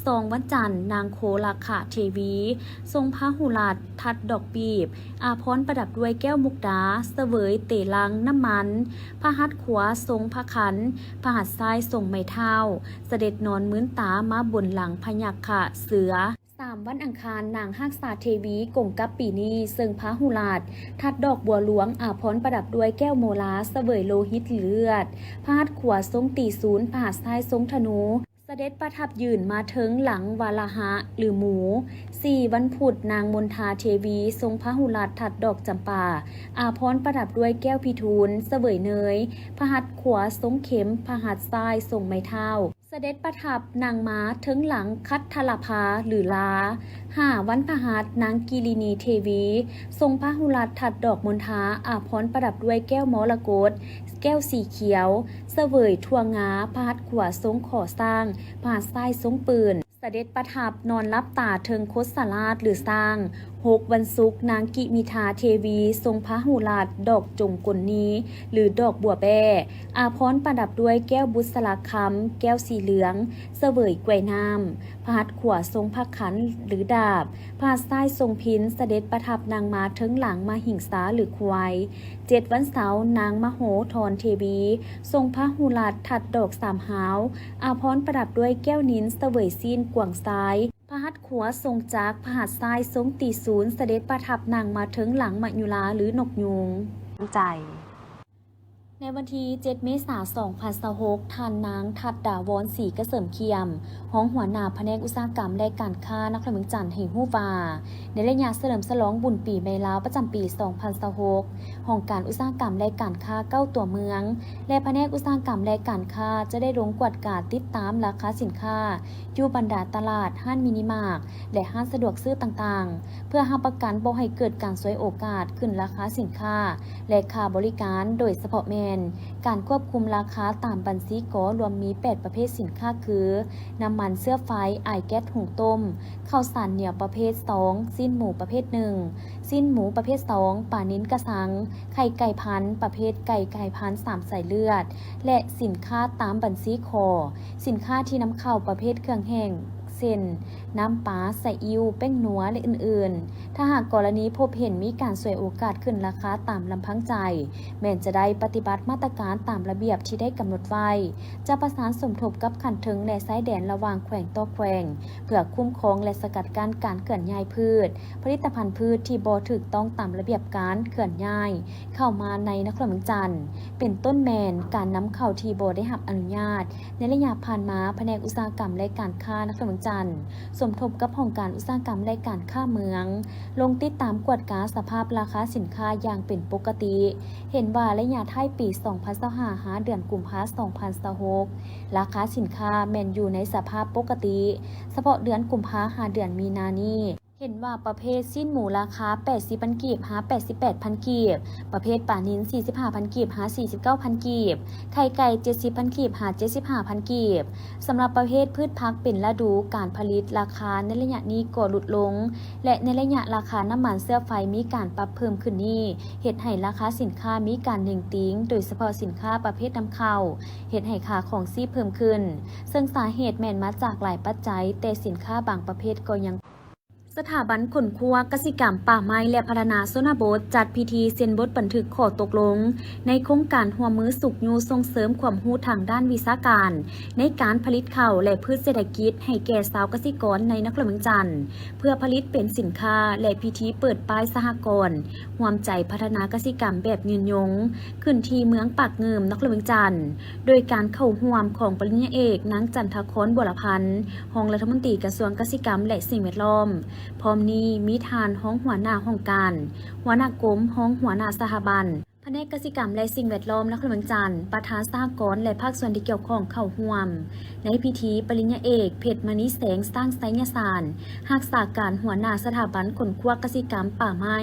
ສອງ ວັນຈັນ ນາງໂຄລະຄະເທວີ ຊົງພະຫູລາດ ທັດດອກປີບ ອາພອນປະດັບດ້ວຍແກ້ວມຸກດາ ສະເຫວີຍເຕລັງນ້ຳມັນ ພະຫັດຂວາຊົງພະຂັນ ພະຫັດຊ້າຍຊົງໄມ້ເທົ້າ ສະເດັດນອນມືນຕາມາບົນຫຼັງພະຍັກຂະເສືອ. ສາມ ວັນອັງຄານ ນາງຮັກສາເທວີ ກົງກັບປີນີ້ ເຊິ່ງພະຫູລາດ ທັດດອກບົວຫຼວງ ອາພອນປະດັບດ້ວຍແກ້ວໂມລາ ສະເຫວີຍໂລຫິດ ຫຼື ເລືອດ ພະຫັດຂວາຊົງຕີສູນ ພະຫັດຊ້າຍຊົງທະນູ ສະເດັດປະທັບຢືນມາເທິງຫຼັງວາລະຫະ ຫຼື ໝູ. ສີ່ ວັນພຸດ ນາງມົນທາເທວີ ຊົງພະຫູລາດ ທັດດອກຈຳປາ ອາພອນປະດັບດ້ວຍແກ້ວພິທູນ ສະເຫວີຍເນີຍ ພະຫັດຂວາຊົງເຂັມ ພະຫັດຊ້າຍຊົງໄມ້ເທົ້າ ສະເດັດປະທັບນັ່ງມາເທິງຫຼັງຄັດທະລະພາ ຫຼື ລາ. ຫ້າ ວັນພະຫັດ ນາງກິລິນີເທວີ ຊົງພະຫູລາດ ທັດດອກມົນທາ ອາພອນປະດັບດ້ວຍແກ້ວມໍລະກົດ ແກ້ວສີຂຽວ ສະເຫວີຍຖົ່ວງາ ພະຫັດຂວາຊົງຂໍຊ້າງ ພະຫັດຊ້າຍຊົງປືນ ສະເດັດປະທັບນອນຫຼັບຕາເທິງຄົດສະລາດ ຫຼື ຊ້າງ. ຫົກ ວັນສຸກ ນາງກິມິທາເທວີ ຊົງພະຫູລາດ ດອກຈົງກົນນີ ຫຼື ດອກບົວແບ້ ອາພອນປະດັບດ້ວຍແກ້ວບຸດສະລະຄຳ ແກ້ວສີເຫຼືອງ ສະເຫວີຍກ້ວຍນ້ຳ ພະຫັດຂວາຊົງພະຂັນ ຫຼື ດາບ ພະຫັດຊ້າຍຊົງພິນ ສະເດັດປະທັບນັ່ງມາເທິງຫຼັງມະຫິງສາ ຫຼື ຄວາຍ. ເຈັດ ວັນເສົາ ນາງມະໂຫທອນເທວີ ຊົງພະຫູລາດ ທັດດອກສາມຫາວ ອາພອນປະດັບດ້ວຍແກ້ວນິນ ສະເຫວີຍຊີ້ນກວາງຊາຍ ພະຫັດຂວາຊົງຈັກ ພະຫັດຊ້າຍຊົງຕີສູນ ສະເດັດປະທັບນັ່ງມາເທິງຫຼັງມະຍຸລາ ຫຼື ນົກຍູງ. ໃຈ. ໃນວັນທີເຈັດ ເມສາ ສອງພັນຊາວຫົກ, ທ່ານນາງ ທັດດາວອນ ສີກະເສີມຄຽມ, ຮອງຫົວໜ້າພະແນກອຸດສາຫະກຳ ແລະ ການຄ້າ ນະຄອນຫຼວງວຽງຈັນ ໃຫ້ຮູ້ວ່າ ໃນໄລຍະສະເຫຼີມສະຫຼອງບຸນປີໃໝ່ລາວ ປະຈຳປີ ສອງພັນຊາວຫົກ, ຫ້ອງການອຸດສາຫະກຳ ແລະ ການຄ້າ ເກົ້າຕົວເມືອງ ແລະ ພະແນກອຸດສາຫະກຳ ແລະ ການຄ້າ ຈະໄດ້ລົງກວດກາຕິດຕາມລາຄາສິນຄ້າ ຢູ່ບັນດາຕະຫຼາດ, ຮ້ານມິນິມາດ ແລະ ຮ້ານສະດວກຊື້ຕ່າງໆ ເພື່ອຮັບປະກັນບໍ່ໃຫ້ເກີດການສວຍໂອກາດຂຶ້ນລາຄາສິນຄ້າ ແລະ ຄ່າບໍລິການ, ໂດຍສະເພາະແມ່ນການຄວບຄຸມລາຄາຕາມບັນຊີ ກ ລວມມີແປດປະເພດສິນຄ້າຄື ນ້ຳມັນເຊື້ອໄຟ, ອາຍແກັສຫຸງຕົ້ມ, ເຂົ້າສານໜຽວປະເພດຊອງ, ຊີ້ນໝູປະເພດໜຶ່ງ, ຊີ້ນໝູປະເພດຊອງ, ປານິນກະຊັງ, ໄຂ່ໄກ່ພັນປະເພດໄກ່ ໄກ່ພັນສາມສາຍເລືອດ ແລະ ສິນຄ້າຕາມບັນຊີ ຂ. ສິນຄ້າທີ່ນຳເຂົ້າປະເພດເຄື່ອງແຫ້ງ ເຊັ່ນ ນ້ຳປາ, ສະອິ້ວ, ແປ້ງນົວ ແລະ ອື່ນໆ. ຖ້າຫາກກໍລະນີພົບເຫັນມີການສວຍໂອກາດຂຶ້ນລາຄາຕາມລຳພັງໃຈ, ແມ່ນຈະໄດ້ປະຕິບັດມາດຕະການຕາມລະບຽບທີ່ໄດ້ກຳນົດໄວ້, ຈະປະສານສົມທົບກັບຂັ້ນເທິງ ແລະ ຊາຍແດນລະຫວ່າງແຂວງຕໍ່ແຂວງ ເພື່ອຄຸ້ມຄອງ ແລະ ສະກັດກັ້ນການເຄື່ອນຍ້າຍພືດ, ຜະລິດຕະພັນພືດທີ່ບໍ່ຖືກຕ້ອງຕາມລະບຽບການເຄື່ອນຍ້າຍ ເຂົ້າມາໃນນະຄອນຫຼວງວຽງຈັນ, ເປັນຕົ້ນແມ່ນການນຳເຂົ້າທີ່ບໍ່ໄດ້ຮັບອະນຸຍາດ. ໃນໄລຍະຜ່ານມາ, ພະແນກອຸດສາຫະກຳ ແລະ ການຄ້ານະຄອນຫຼວງວຽງຈັນ ສົມທົບກັບຫ້ອງການອຸດສາຫະກຳ ແລະ ການຄ້າເມືອງ ລົງຕິດຕາມກວດກາສະພາບລາຄາສິນຄ້າຢ່າງເປັນປົກກະຕິ, ເຫັນວ່າໄລຍະທ້າຍປີ ສອງພັນຊາວຫ້າ ຫາເດືອນກຸມພາ ສອງພັນຊາວຫົກ ລາຄາສິນຄ້າແມ່ນຢູ່ໃນສະພາບປົກກະຕິ, ສະເພາະເດືອນກຸມພາ ຫາເດືອນມີນານີ້ ເຫັນວ່າປະເພດຊີ້ນໝູລາຄາ ແປດສິບພັນກີບ ຫາ ແປດສິບແປດພັນກີບ, ປະເພດປານິນ ສີ່ສິບຫ້າພັນກີບ ຫາ ສີ່ສິບເກົ້າພັນກີບ, ໄຂ່ໄກ່ ເຈັດສິບພັນກີບ ຫາ ເຈັດສິບຫ້າພັນກີບ. ສຳລັບປະເພດພືດຜັກເປັນລະດູການຜະລິດ, ລາຄາໃນໄລຍະນີ້ກໍຫຼຸດລົງ ແລະ ໃນໄລຍະລາຄານ້ຳມັນເຊື້ອໄຟມີການປັບເພີ່ມຂຶ້ນນີ້ ເຮັດໃຫ້ລາຄາສິນຄ້າມີການເໜັງຕີງ, ໂດຍສະເພາະສິນຄ້າປະເພດນຳເຂົ້າ ເຮັດໃຫ້ຄ່າຄອງຊີບເພີ່ມຂຶ້ນ, ເຊິ່ງສາເຫດແມ່ນມາຈາກຫຼາຍປັດໄຈ, ແຕ່ສິນຄ້າບາງປະເພດກໍຍັງ ສະຖາບັນຄົ້ນຄວ້າກະສິກຳ, ປ່າໄມ້ ແລະ ພັດທະນາຊົນນະບົດ ຈັດພິທີເຊັນບົດບັນທຶກຂໍ້ຕົກລົງໃນໂຄງການຮ່ວມມືຊຸກຍູ້ສົ່ງເສີມຄວາມຮູ້ທາງດ້ານວິຊາການ ໃນການຜະລິດເຂົ້າ ແລະ ພືດເສດຖະກິດໃຫ້ແກ່ຊາວກະສິກອນໃນນະຄອນຫຼວງວຽງຈັນ ເພື່ອຜະລິດເປັນສິນຄ້າ ແລະ ພິທີເປີດປ້າຍສະຫະກອນຮ່ວມໃຈພັດທະນາກະສິກຳແບບຍືນຍົງ ຂຶ້ນທີ່ເມືອງປາກງື່ມ ນະຄອນຫຼວງວຽງຈັນ ໂດຍການເຂົ້າຮ່ວມຂອງປະລິນຍາເອກ ນາງ ຈັນທະຄອນ ບົວລະພັນ ຮອງລັດຖະມົນຕີກະຊວງກະສິກຳ ແລະ ສິ່ງແວດລ້ອມ. ພ້ອມນີ້ມີທ່ານຮອງຫົວໜ້າຫ້ອງການ, ຫົວໜ້າກົມ, ຮອງຫົວໜ້າສະຖາບັນ ພະແນກກະສິກຳ ແລະ ສິ່ງແວດລ້ອມ ນະຄອນຫຼວງວຽງຈັນ, ປະທານສະຫະກອນ ແລະ ພາກສ່ວນທີ່ກ່ຽວຂ້ອງເຂົ້າຮ່ວມ. ໃນພິທີ, ປະລິນຍາເອກ ເພັດມະນີແສງ ຊ້າງໄຊຍະສານ ຮັກສາການຫົວໜ້າສະຖາບັນຄົ້ນຄວ້າກະສິກຳ, ປ່າໄມ້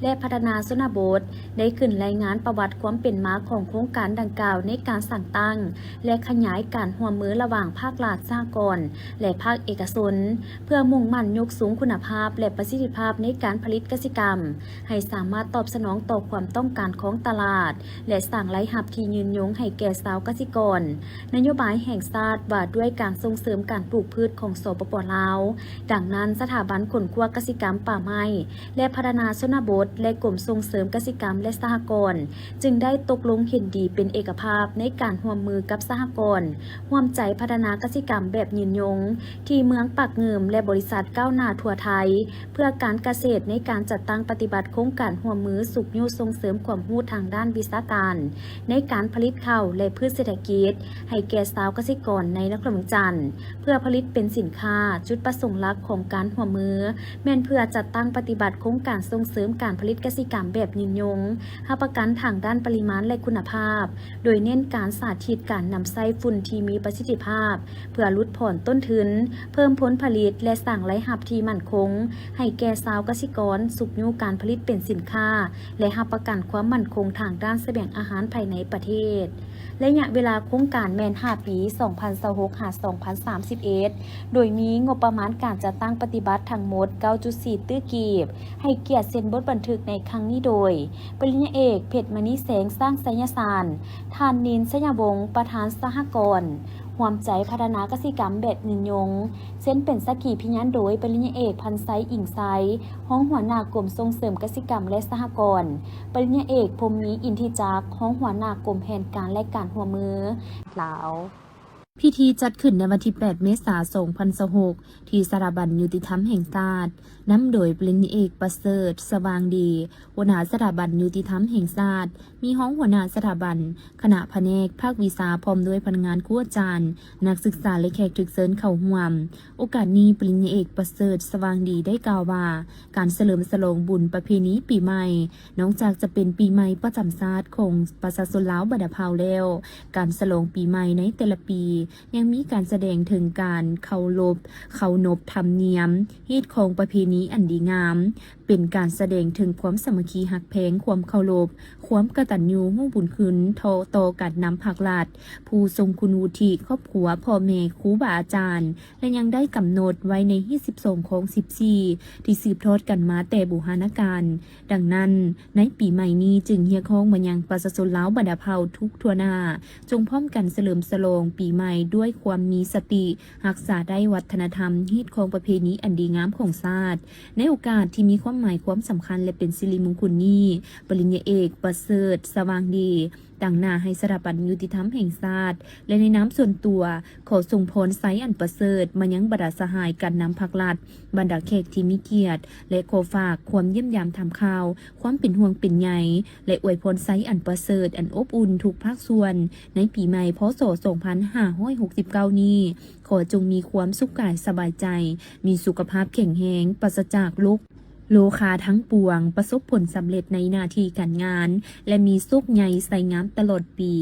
ແລະ ພັດທະນາຊົນນະບົດ ໄດ້ຂຶ້ນລາຍງານປະຫວັດຄວາມເປັນມາຂອງໂຄງການດັ່ງກ່າວໃນການສ້າງຕັ້ງ ແລະ ຂະຫຍາຍການຮ່ວມມືລະຫວ່າງພາກລັດ, ສະຫະກອນ ແລະ ພາກເອກະຊົນ ເພື່ອມຸ່ງໝັ້ນຍົກສູງຄຸນນະພາບ ແລະ ປະສິດທິພາບໃນການຜະລິດກະສິກຳ ໃຫ້ສາມາດຕອບສະໜອງຕໍ່ຄວາມຕ້ອງການຂອງຕະຫຼາດ ແລະ ສ້າງລາຍຮັບທີ່ຍືນຍົງໃຫ້ແກ່ຊາວກະສິກອນ. ນະໂຍບາຍແຫ່ງຊາດວ່າດ້ວຍການສົ່ງເສີມການປູກພືດຂອງ ສປປ ລາວ, ດັ່ງນັ້ນ ສະຖາບັນຄົ້ນຄວ້າກະສິກຳ, ປ່າໄມ້ ແລະ ພັດທະນາຊົນນະບົດ ແລະ ກົມສົ່ງເສີມກະສິກຳ ແລະ ສະຫະກອນ ຈຶ່ງໄດ້ຕົກລົງເຫັນດີເປັນເອກະພາບໃນການຮ່ວມມືກັບສະຫະກອນຮ່ວມໃຈພັດທະນາກະສິກຳແບບຍືນຍົງ ທີ່ເມືອງປາກງື່ມ ແລະ ບໍລິສັດກ້າວໜ້າທົ່ວໄທ ເພື່ອການກະເສດ ໃນການຈັດຕັ້ງປະຕິບັດໂຄງການຮ່ວມມືຊຸກຍູ້ສົ່ງເສີມຄວາມຮູ້ທາງດ້ານວິຊາການ ໃນການຜະລິດເຂົ້າ ແລະ ພືດເສດຖະກິດ ໃຫ້ແກ່ຊາວກະສິກອນໃນນະຄອນຫຼວງວຽງຈັນ ເພື່ອຜະລິດເປັນສິນຄ້າ. ຈຸດປະສົງຫຼັກຂອງການຮ່ວມມື ແມ່ນເພື່ອຈັດຕັ້ງປະຕິບັດໂຄງການສົ່ງເສີມການຜະລິດກະສິກຳແບບຍືນຍົງ, ຮັບປະກັນທາງດ້ານປະລິມານ ແລະ ຄຸນນະພາບ, ໂດຍເນັ້ນການສາທິດການນຳໃຊ້ຝຸ່ນທີ່ມີປະສິດທິພາບ ເພື່ອຫຼຸດຜ່ອນຕົ້ນທຶນ, ເພີ່ມຜົນຜະລິດ ແລະ ສ້າງລາຍຮັບທີ່ໝັ້ນຄົງໃຫ້ແກ່ຊາວກະສິກອນ, ຊຸກຍູ້ການຜະລິດເປັນສິນຄ້າ ແລະ ຮັບປະກັນຄວາມໝັ້ນຄົງທາງດ້ານສະບຽງອາຫານພາຍໃນປະເທດ. ໄລຍະເວລາໂຄງການແມ່ນຫ້າປີ, ສອງພັນຊາວຫົກ ຫາ ສອງພັນສາມສິບເອັດ ໂດຍມີງົບປະມານການຈັດຕັ້ງປະຕິບັດທັງໝົດ ເກົ້າຈຸດສີ່ຕື້ກີບ. ໃຫ້ກຽດເຊັນບົດບັນທຶກໃນຄັ້ງນີ້ໂດຍ ປະລິນຍາເອກ ເພັດມະນີແສງ ຊ້າງໄຊຍະສານ, ທ່ານ ນິນ ໄຊຍະວົງ ປະທານສະຫະກອນຮ່ວມໃຈພັດທະນາກະສິກຳແບບຍືນຍົງ, ເຊັນເປັນສັກຂີພິຍານໂດຍ ປະລິນຍາເອກ ພັນໄຊ ອີງໄຊ ຮອງຫົວໜ້າກົມສົ່ງເສີມກະສິກຳ ແລະ ສະຫະກອນ, ປະລິນຍາເອກ ພົມມີ ອິນທິຈັກ ຮອງຫົວໜ້າກົມແຜນການ ແລະ ການຮ່ວມມືລາວ. ພິທີຈັດຂຶ້ນໃນວັນທີແປດ ເມສາ ສອງພັນຊາວຫົກ ທີ່ສະຖາບັນຍຸຕິທຳແຫ່ງຊາດ, ນຳໂດຍປະລິນຍາເອກ ປະເສີດ ສະຫວ່າງດີ, ຫົວໜ້າສະຖາບັນຍຸຕິທຳແຫ່ງຊາດ, ມີຮອງຫົວໜ້າສະຖາບັນ, ຄະນະພະແນກ, ພາກວິຊາ ພ້ອມດ້ວຍພະນັກງານ, ຄູອາຈານ, ນັກສຶກສາ ແລະ ແຂກຖືກເຊີນເຂົ້າຮ່ວມ. ໂອກາດນີ້, ປະລິນຍາເອກ ປະເສີດ ສະຫວ່າງດີ ໄດ້ກ່າວວ່າ, ການສະເຫຼີມສະຫຼອງບຸນປະເພນີປີໃໝ່ ນອກຈາກຈະເປັນປີໃໝ່ປະຈຳຊາດຂອງປະຊາຊົນລາວບັນດາເຜົ່າແລ້ວ, ການສະຫຼອງປີໃໝ່ໃນແຕ່ລະປີ ຍັງມີການສະແດງເຖິງການເຄົາລົບ, ເຄົານົບທຳນຽມ, ຮີດຄອງປະເພນີອັນດີງາມ, ເປັນການສະແດງເຖິງຄວາມສາມັກຄີຮັກແພງ, ຄວາມເຄົາລົບ, ຄວາມກະຕັນຍູຮູ້ບຸນຄຸນ ຕໍ່ ຕໍ່ການນຳພັກລັດ, ຜູ້ຊົງຄຸນວຸດທິ, ຄອບຄົວ, ພໍ່ແມ່, ຄູບາອາຈານ ແລະ ຍັງໄດ້ກຳນົດໄວ້ໃນຮີດສິບສອງ ຄອງສິບສີ່ ທີ່ສືບທອດກັນມາແຕ່ບູຮານະການ. ດັ່ງນັ້ນ, ໃນປີໃໝ່ນີ້ຈຶ່ງຮຽກຮ້ອງມາຍັງປະຊາຊົນລາວບັນດາເຜົ່າທຸກທົ່ວໜ້າ, ຈົ່ງພ້ອມກັນສະເຫຼີມສະຫຼອງປີໃໝ່ດ້ວຍຄວາມມີສະຕິ, ຮັກສາໄດ້ວັດທະນະທຳ, ຮີດຄອງປະເພນີອັນດີງາມຂອງຊາດ. ໃນໂອກາດທີ່ມີຄວາມໝາຍຄວາມສຳຄັນ ແລະ ເປັນສິລິມຸງຄຸນນີ້, ປະລິນຍາເອກ ປະເສີດ ສະຫວ່າງດີ ຕາງໜ້າໃຫ້ສະຖາບັນຍຸຕິທຳແຫ່ງຊາດ ແລະ ໃນນາມສ່ວນຕົວ ຂໍສົ່ງພອນໄຊອັນປະເສີດມາຍັງບັນດາສະຫາຍການນຳພັກລັດ, ບັນດາແຂກທີ່ມີກຽດ ແລະ ຂໍຝາກຄວາມຢ້ຽມຢາມຖາມຂ່າວ, ຄວາມເປັນຫ່ວງເປັນໃຍ ແລະ ອວຍພອນໄຊອັນປະເສີດອັນອົບອຸ່ນທຸກພາກສ່ວນ ໃນປີໃໝ່ ພ.ສ. ສອງພັນຫ້າຮ້ອຍຫົກສິບເກົ້ານີ້ ຂໍຈົ່ງມີຄວາມສຸກກາຍສະບາຍໃຈ, ມີສຸຂະພາບແຂງແຮງ, ປາສະຈາກໂລກ ໂລຄາທັງປວງ ປະສົບຜົນສຳເລັດໃນໜ້າທີ່ການງານ ແລະ ມີໂຊກໃຫຍ່ໄຊງາມຕະຫຼອດປີ.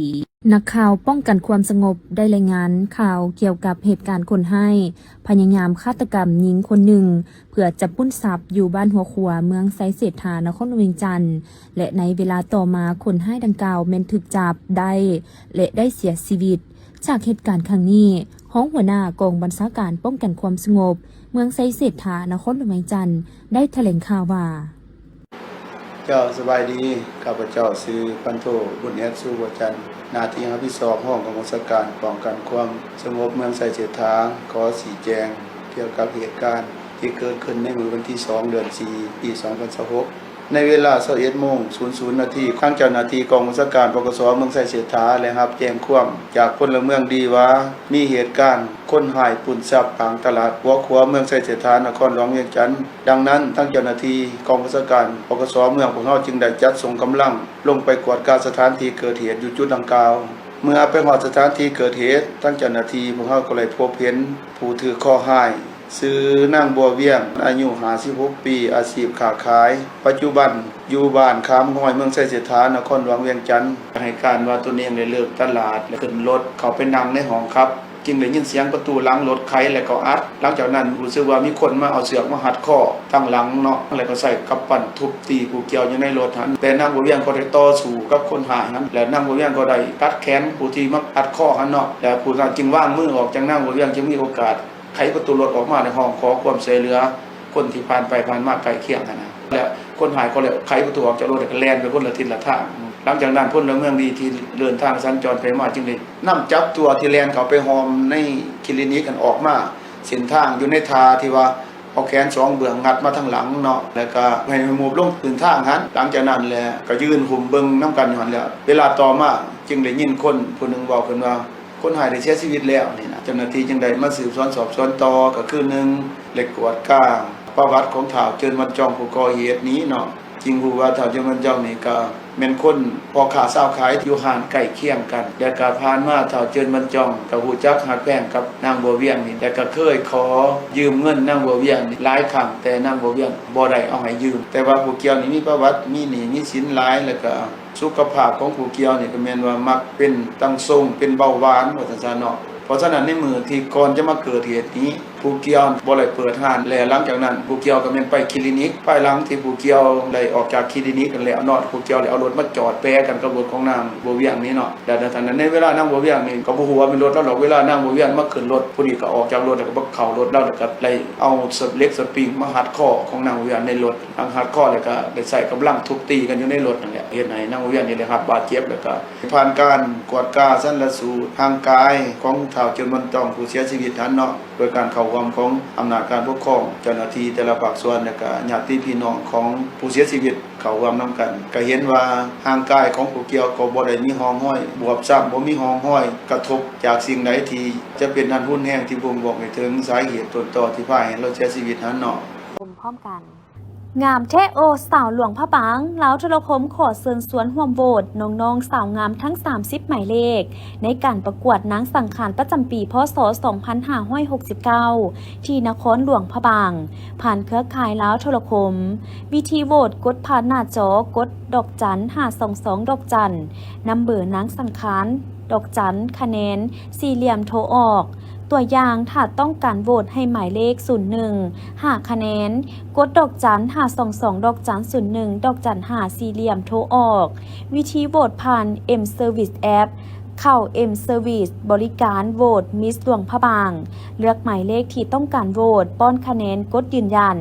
ນັກຂ່າວປ້ອງກັນຄວາມສະຫງົບໄດ້ລາຍງານຂ່າວກ່ຽວກັບເຫດການຄົນຮ້າຍພະຍາຍາມຄາດຕະກຳຍິງຄົນໜຶ່ງ ເພື່ອຈະປຸ້ນຊັບຢູ່ບ້ານຫົວຂົວ ເມືອງໄຊເສດຖາ ນະຄອນຫຼວງວຽງຈັນ ແລະ ໃນເວລາຕໍ່ມາ ຄົນຮ້າຍດັ່ງກ່າວແມ່ນຖືກຈັບໄດ້ ແລະ ໄດ້ເສຍຊີວິດ. ຈາກເຫດການຄັ້ງນີ້, ຮອງຫົວໜ້າກອງບັນຊາການປ້ອງກັນຄວາມສະຫງົບ ເມືອງໄຊເສດຖາ ນະຄອນຫຼວງວຽງຈັນ ໄດ້ຖະແຫຼງຂ່າວວ່າ. ເຈົ້າ ສະບາຍດີ. ຂ້າພະເຈົ້າຊື່ ພັນໂທ ບຸນແອດ ສຸວັດຈັນ, ໜ້າທີ່ຮັບຜິດຊອບ ຮອງກອງບັນຊາການປ້ອງກັນຄວາມສະຫງົບເມືອງໄຊເສດຖາ. ຂໍຊີ້ແຈງກ່ຽວກັບເຫດການທີ່ເກີດຂຶ້ນໃນມື້ວັນທີສອງ ເດືອນສີ່ ປີສອງພັນຊາວຫົກ ໃນເວລາຊາວເອັດໂມງສູນນາທີ, ທາງເຈົ້າໜ້າທີ່ກອງບັນຊາການ ປກສ ເມືອງໄຊເສດຖາ ໄດ້ຮັບແຈ້ງຄວາມຈາກພົນລະເມືອງດີວ່າ ມີເຫດການຄົນຮ້າຍປຸ້ນຊັບກາງຕະຫຼາດຫົວຂົວ ເມືອງໄຊເສດຖາ ນະຄອນຫຼວງວຽງຈັນ. ດັ່ງນັ້ນ, ທາງເຈົ້າໜ້າທີ່ກອງບັນຊາການ ປກສ ເມືອງ ພວກເຮົາຈຶ່ງໄດ້ຈັດສົ່ງກຳລັງລົງໄປກວດກາສະຖານທີ່ເກີດເຫດຢູ່ຈຸດດັ່ງກ່າວ. ເມື່ອໄປຮອດສະຖານທີ່ເກີດເຫດ, ທາງເຈົ້າໜ້າທີ່ພວກເຮົາກໍໄດ້ພົບເຫັນຜູ້ຖືກເຄາະຮ້າຍ ຊື່ນາງ ບົວວຽງ ອາຍຸຫ້າສິບຫົກປີ, ອາຊີບຄ້າຂາຍ, ປັດຈຸບັນຢູ່ບ້ານຂາມຮອຍ ເມືອງໄຊເສດຖາ ນະຄອນຫຼວງວຽງຈັນ, ໃຫ້ການວ່າຕົນເອງໄດ້ເລີກຕະຫຼາດ ແລະ ຂຶ້ນລົດເຂົ້າໄປນັ່ງໃນຫ້ອງຂັບ, ຈຶ່ງໄດ້ຍິນສຽງປະຕູຫຼັງລົດໄຂ ແລະ ກໍອັດ. ຫຼັງຈາກນັ້ນ ຮູ້ສຶກວ່າມີຄົນມາເອົາເຊືອກມາຮັດຄໍທາງຫຼັງເນາະ ແລະ ກໍໃຊ້ກຳປັ້ນທຸບຕີຜູ້ກ່ຽວຢູ່ໃນລົດຫັ້ນ, ແຕ່ນາງ ບົວວຽງ ກໍໄດ້ຕໍ່ສູ້ກັບຄົນຮ້າຍຫັ້ນ ແລະ ນາງ ບົວວຽງ ກໍໄດ້ຕັດແຂນຜູ້ທີ່ມາຮັດຄໍຫັ້ນເນາະ ແລະ ຜູ້ນັ້ນຈຶ່ງວາງມືອອກຈາກນາງ ບົວວຽງ ຈຶ່ງມີໂອກາດ ໄຂປະຕູລົດອອກມາ ແລະ ຮ້ອງຂໍຄວາມຊ່ວຍເຫຼືອຄົນທີ່ຜ່ານໄປຜ່ານມາໃກ້ຄຽງຫັ້ນນະ ແລະ ຄົນຮ້າຍກໍໄດ້ໄຂປະຕູອອກຈາກລົດ ແລ້ວກໍແລ່ນໄປຄົນລະທິດລະທາງ. ຫຼັງຈາກນັ້ນ ພົນລະເມືອງດີທີ່ເດີນທາງສັນຈອນໄປມາ ຈຶ່ງໄດ້ນຳຈັບຕົວທີ່ແລ່ນເຂົ້າໄປຮ່ອມໃນຄລີນິກຫັ້ນອອກມາ ເສັ້ນທາງຢູ່ໃນທ່າທີ່ວ່າເອົາແຂນສອງເບື້ອງງັດມາທາງຫຼັງເນາະ ແລ້ວກໍໃຫ້ໝູບລົງພື້ນທາງຫັ້ນ. ຫຼັງຈາກນັ້ນແຫຼະ ກໍຢືນຫຸ້ມເບິ່ງນຳກັນຢູ່ຫັ້ນແຫຼະ. ເວລາຕໍ່ມາ ຈຶ່ງໄດ້ຍິນຄົນຜູ້ໜຶ່ງເວົ້າຂຶ້ນວ່າ ຄົນຮ້າຍໄດ້ເສຍຊີວິດແລ້ວນີ້ນະ. ເຈົ້າໜ້າທີ່ຈຶ່ງໄດ້ມາສືບສວນສອບສວນຕໍ່ ກໍຄື ໜຶ່ງ ໄດ້ກວດກາປະຫວັດຂອງທ້າວ ເຈີນວັນຈອງ ຜູ້ກໍ່ເຫດນີ້ເນາະ, ຈຶ່ງຮູ້ວ່າທ້າວ ເຈີນວັນຈອງ ນີ້ກໍແມ່ນຄົນພໍ່ຄ້າຊາວຂາຍຢູ່ຮ້ານໃກ້ຄຽງກັນ ແລະ ກໍຜ່ານມາທ້າວ ເຈີນວັນຈອງ ກໍຮູ້ຈັກຮັກແພງກັບນາງ ບົວວຽງ ນີ້ ແລະ ກໍເຄີຍຂໍຢືມເງິນນາງ ບົວວຽງ ນີ້ຫຼາຍຄັ້ງ ແຕ່ນາງ ບົວວຽງ ບໍ່ໄດ້ເອົາໃຫ້ຢືມ. ແຕ່ວ່າຜູ້ກ່ຽວນີ້ມີປະຫວັດ ມີໜີ້ມີສິນຫຼາຍ ແລ້ວກໍ ສຸຂະພາບຂອງຜູ້ກ່ຽວນີ້ກໍແມ່ນວ່າມັກເປັນຕັງຊົງ ເປັນເບົາຫວານ ວ່າຊັ້ນຊະເນາະ. ເພາະສະນັ້ນ ໃນມື້ທີ່ກ່ອນຈະມາເກີດເຫດນີ້ ຜູ້ກ່ຽວບໍ່ໄດ້ເປີດຮ້ານ ແລະ ຫຼັງຈາກນັ້ນ ຜູ້ກ່ຽວກໍແມ່ນໄປຄລີນິກ. ພາຍຫຼັງທີ່ຜູ້ກ່ຽວໄດ້ອອກຈາກຄລີນິກນັ້ນແລ້ວເນາະ ຜູ້ກ່ຽວໄດ້ເອົາລົດມາຈອດແປກັນກັບລົດຂອງນາງ ບົວວຽງ ນີ້ເນາະ. ແລ້ວໃນເວລານາງ ບົວວຽງ ນີ້ກໍບໍ່ຮູ້ວ່າແມ່ນລົດລາວດອກ. ເວລານາງ ບົວວຽງ ມາຂຶ້ນລົດ ຜູ້ນີ້ກໍອອກຈາກລົດ ແລ້ວກໍມາເຂົ້າລົດລາວ ແລ້ວກໍໄດ້ເອົາເຫຼັກສະປຣິງມາຮັດຄໍຂອງນາງ ບົວວຽງ ໃນລົດ. ນາງຮັດຄໍແລ້ວກໍໄດ້ໃຊ້ກຳລັງທຸບຕີກັນຢູ່ໃນລົດນັ້ນແຫຼະ ເຮັດໃຫ້ນາງ ບົວວຽງ ນີ້ໄດ້ຮັບບາດເຈັບ ແລ້ວກໍຜ່ານການກວດກາສັນລະສູດຮ່າງກາຍຂອງທ້າວ ເຈີນວັນຈອງ ຜູ້ເສຍຊີວິດຫັ້ນເນາະ ໂດຍການເຂົ້າຮ່ວມຂອງອຳນາດການປົກຄອງ, ເຈົ້າໜ້າທີ່ແຕ່ລະພາກສ່ວນ ແລະ ກະຍາດຕິພີ່ນ້ອງຂອງຜູ້ເສຍຊີວິດເຂົ້າຮ່ວມນຳກັນ, ກະເຫັນວ່າຮ່າງກາຍຂອງຜູ້ກ່ຽວກໍບໍ່ໄດ້ມີຮ່ອງຮອຍບວບຊ້ຳ, ບໍ່ມີຮ່ອງຮອຍກະທົບຈາກສິ່ງໃດທີ່ຈະເປັນອັນຮຸນແຮງທີ່ບົ່ງບອກໃຫ້ເຖິງສາເຫດຕົ້ນຕໍທີ່ພາໃຫ້ລາວເສຍຊີວິດຫັ້ນເນາະ. ຊົມພ້ອມກັນ. ງາມແທ້ໂອ ສາວຫຼວງພະບາງ, ລາວໂທລະຄົມຂໍເຊີນຊວນຮ່ວມໂຫວດນ້ອງໆສາວງາມທັງສາມສິບໝາຍເລກ ໃນການປະກວດນາງສັງຂານປະຈຳປີ ພ.ສ. ສອງພັນຫ້າຮ້ອຍຫົກສິບເກົ້າ ທີ່ນະຄອນຫຼວງພະບາງ, ຜ່ານເຄືອຂ່າຍລາວໂທລະຄົມ. ວິທີໂຫວດ, ກົດຜ່ານໜ້າຈໍ, ກົດດອກຈັນຫ້າສອງສອງດອກຈັນ ນຳເບີນາງສັງຂານ, ດອກຈັນ, ຄະແນນ, ສີ່ຫຼ່ຽມໂທອອກ. ຕົວຢ່າງ, ຖ້າຕ້ອງການໂຫວດໃຫ້ໝາຍເລກ ສູນໜຶ່ງ ຫ້າຄະແນນ, ກົດດອກຈັນຫ້າສອງສອງດອກຈັນສູນໜຶ່ງດອກຈັນຫ້າສີ່ຫຼ່ຽມໂທອອກ. ວິທີໂຫວດຜ່ານ M Service App ເຂົ້າ M Service ບໍລິການໂຫວດ Miss ຫຼວງພະບາງ. ເລືອກໝາຍເລກທີ່ຕ້ອງການໂຫວດ, ປ້ອນຄະແນນ, ກົດຢືນຢັນ.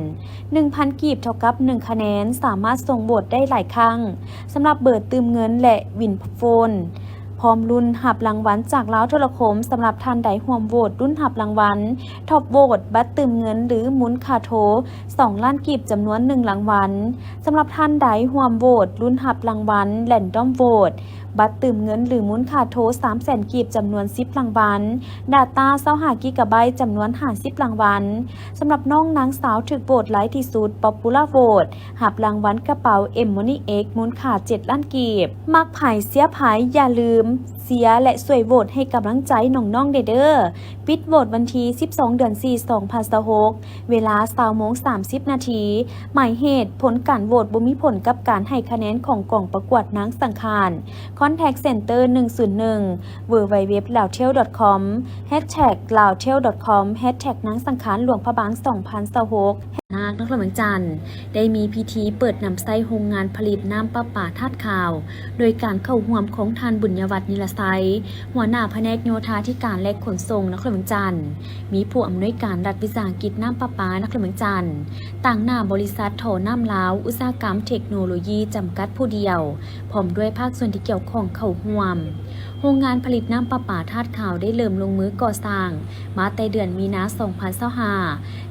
ໜຶ່ງພັນກີບເທົ່າກັບໜຶ່ງຄະແນນ, ສາມາດສົ່ງໂຫວດໄດ້ຫຼາຍຄັ້ງ. ສຳລັບເບີຕື່ມເງິນ ແລະ ວິນໂຟນ ພ້ອມລຸ້ນຮັບລາງວັນຈາກລາວໂທລະຄົມ. ສຳລັບທ່ານໃດຮ່ວມໂຫວດລຸ້ນຮັບລາງວັນ Top Vote ບັດຕື່ມເງິນ ຫຼື ມູນຄ່າໂທສອງລ້ານກີບ ຈຳນວນໜຶ່ງລາງວັນ. ສຳລັບທ່ານໃດຮ່ວມໂຫວດລຸ້ນຮັບລາງວັນ Random Vote ບັດຕື່ມເງິນ ຫຼື ມູນຄ່າໂທສາມແສນກີບ ຈຳນວນສິບລາງວັນ, Data ຊາວຫ້າກິກາໄບ ຈຳນວນຫ້າສິບລາງວັນ. ສຳລັບນ້ອງນາງສາວຖືກໂຫວດຫຼາຍທີ່ສຸດ Popular Vote ຮັບລາງວັນກະເປົາ M Money X ມູນຄ່າເຈັດລ້ານກີບ. ມັກໃຜເຊຍໃຜ ຢ່າລືມເຊຍ ແລະ ຊ່ວຍໂຫວດໃຫ້ກຳລັງໃຈນ້ອງໆແດ່ເດີ. ປິດໂຫວດວັນທີສິບສອງ ເດືອນສີ່ ສອງພັນຊາວຫົກ ເວລາຊາວໂມງສາມສິບນາທີ. ໝາຍເຫດ, ຜົນການໂຫວດບໍ່ມີຜົນກັບການໃຫ້ຄະແນນຂອງກອງປະກວດນາງສັງຂານ. Contact Center ໜຶ່ງສູນໜຶ່ງ www.laotel.com #laotel.com #นางสังขารหลวงพระบาง สองพันยี่สิบหก ນາກນະຄອນຫຼວງວຽງຈັນ ໄດ້ມີພິທີເປີດນຳໃຊ້ໂຮງງານຜະລິດນ້ຳປະປາທາດຂາວ ໂດຍການເຂົ້າຮ່ວມຂອງທ່ານ ບຸນຍະວັດ ນິລະໄຊ ຫົວໜ້າພະແນກໂຍທາທິການ ແລະ ຂົນສົ່ງນະຄອນຫຼວງວຽງຈັນ, ມີຜູ້ອຳນວຍການລັດວິສາຫະກິດນ້ຳປະປານະຄອນຫຼວງວຽງຈັນ, ຕາງໜ້າບໍລິສັດທໍ່ນ້ຳລາວ ອຸດສາຫະກຳເທັກໂນໂລຢີ ຈຳກັດຜູ້ດຽວ, ພ້ອມດ້ວຍພາກສ່ວນທີ່ກ່ຽວຂ້ອງເຂົ້າຮ່ວມ. ໂຮງງານຜະລິດນ້ຳປະປາທາດຂາວໄດ້ເລີ່ມລົງມືກໍ່ສ້າງມາແຕ່ເດືອນມີນາ ສອງພັນຊາວຫ້າ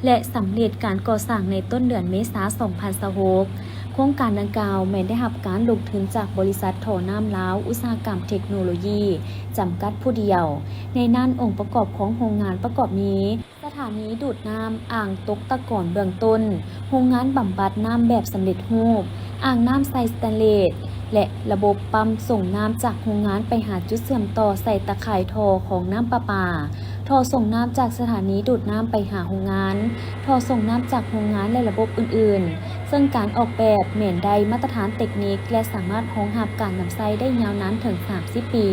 ແລະ ສຳເລັດການກໍ່ສ້າງໃນຕົ້ນເດືອນເມສາ ສອງພັນຊາວຫົກ. ໂຄງການດັ່ງກ່າວແມ່ນໄດ້ຮັບການລົງທຶນຈາກບໍລິສັດທໍ່ນ້ຳລາວ ອຸດສາຫະກຳເທັກໂນໂລຢີ ຈຳກັດຜູ້ດຽວ. ໃນນັ້ນ, ອົງປະກອບຂອງໂຮງງານປະກອບມີ ສະຖານີດູດນ້ຳ, ອ່າງຕົກຕະກອນເບື້ອງຕົ້ນ, ໂຮງງານບຳບັດນ້ຳແບບສຳເລັດຮູບ, ອ່າງນ້ຳໃສ່ສະແຕນເລດ ແລະ ລະບົບປ້ຳສົ່ງນ້ຳຈາກໂຮງງານໄປຫາຈຸດເຊື່ອມຕໍ່ໃສ່ຕາຂ່າຍທໍ່ຂອງນ້ຳປະປາ, ທໍ່ສົ່ງນ້ຳຈາກສະຖານີດູດນ້ຳໄປຫາໂຮງງານ, ທໍ່ສົ່ງນ້ຳຈາກໂຮງງານ ແລະ ລະບົບອື່ນໆ, ເຊິ່ງການອອກແບບແມ່ນໄດ້ມາດຕະຖານເຕັກນິກ ແລະ ສາມາດຮອງຮັບການນຳໃຊ້ໄດ້ຍາວນານເຖິງສາມສິບປີ.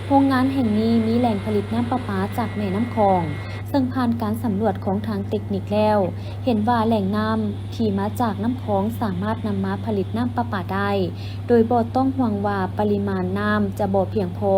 ໂຮງງານແຫ່ງນີ້ມີແຫຼ່ງຜະລິດນ້ຳປະປາຈາກແມ່ນ້ຳຂອງ, ເຊິ່ງຜ່ານການສຳຫຼວດຂອງທາງເຕັກນິກແລ້ວ ເຫັນວ່າແຫຼ່ງນ້ຳທີ່ມາຈາກນ້ຳຂອງສາມາດນຳມາຜະລິດນ້ຳປະປາໄດ້ ໂດຍບໍ່ຕ້ອງຫ່ວງວ່າປະລິມານນ້ຳຈະບໍ່ພຽງພໍ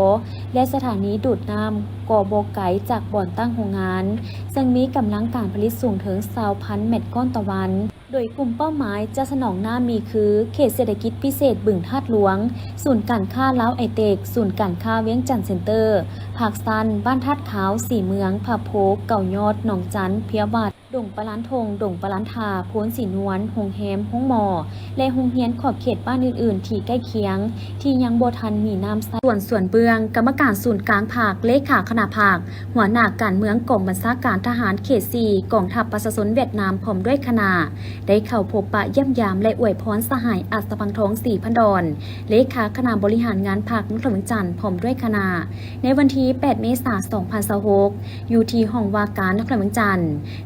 ແລະ ສະຖານີດູດນ້ຳກໍບໍ່ໄກຈາກບ່ອນຕັ້ງໂຮງງານ, ເຊິ່ງມີກຳລັງການຜະລິດສູງເຖິງຊາວພັນແມັດກ້ອນຕໍ່ວັນ. ໂດຍກຸ່ມເປົ້າໝາຍຈະສະໜອງໜ້າມີຄື ເຂດເສດຖະກິດພິເສດບຶງທາດຫຼວງ, ສູນການຄ້າລາວໄອເຕັກ, ສູນການຄ້າວຽງຈັນເຊັນເຕີ, ພາກຊັນ, ບ້ານທາດຂາວ, ສີເມືອງ, ພະໂພ, ເກົ້າຍອດ, ໜອງຈັນ, ເພຍວາດ, ດົງປະລານທົ່ງ, ດົງປະລານທາ, ໂພນສີນວນ, ໂຮງແຮມ, ໂຮງໝໍ ແລະ ໂຮງຮຽນຂອບເຂດບ້ານອື່ນໆທີ່ໃກ້ຄຽງ ທີ່ຍັງບໍ່ທັນມີນ້ຳໃຊ້. ດວນ ສວນເບື້ອງ, ກຳມະການສູນກາງພັກ, ເລຂາຄະນະພັກ, ຫົວໜ້າການເມືອງກອງບັນຊາການທະຫານເຂດສີ່ ກອງທັບປະຊາຊົນຫວຽດນາມ ພ້ອມດ້ວຍຄະນະ ໄດ້ເຂົ້າພົບປະຢ້ຽມຢາມ ແລະ ອວຍພອນສະຫາຍ ອັດສະພັງທອງ ສີພັນດອນ ເລຂາຄະນະບໍລິຫານງານພັກນະຄອນຫຼວງວຽງຈັນ ພ້ອມດ້ວຍຄະນະ ໃນວັນທີແປດ ເມສາ ສອງພັນຊາວຫົກ ຢູ່ທີ່ຫ້ອງວ່າການນະຄອນຫຼວງວຽງຈັນ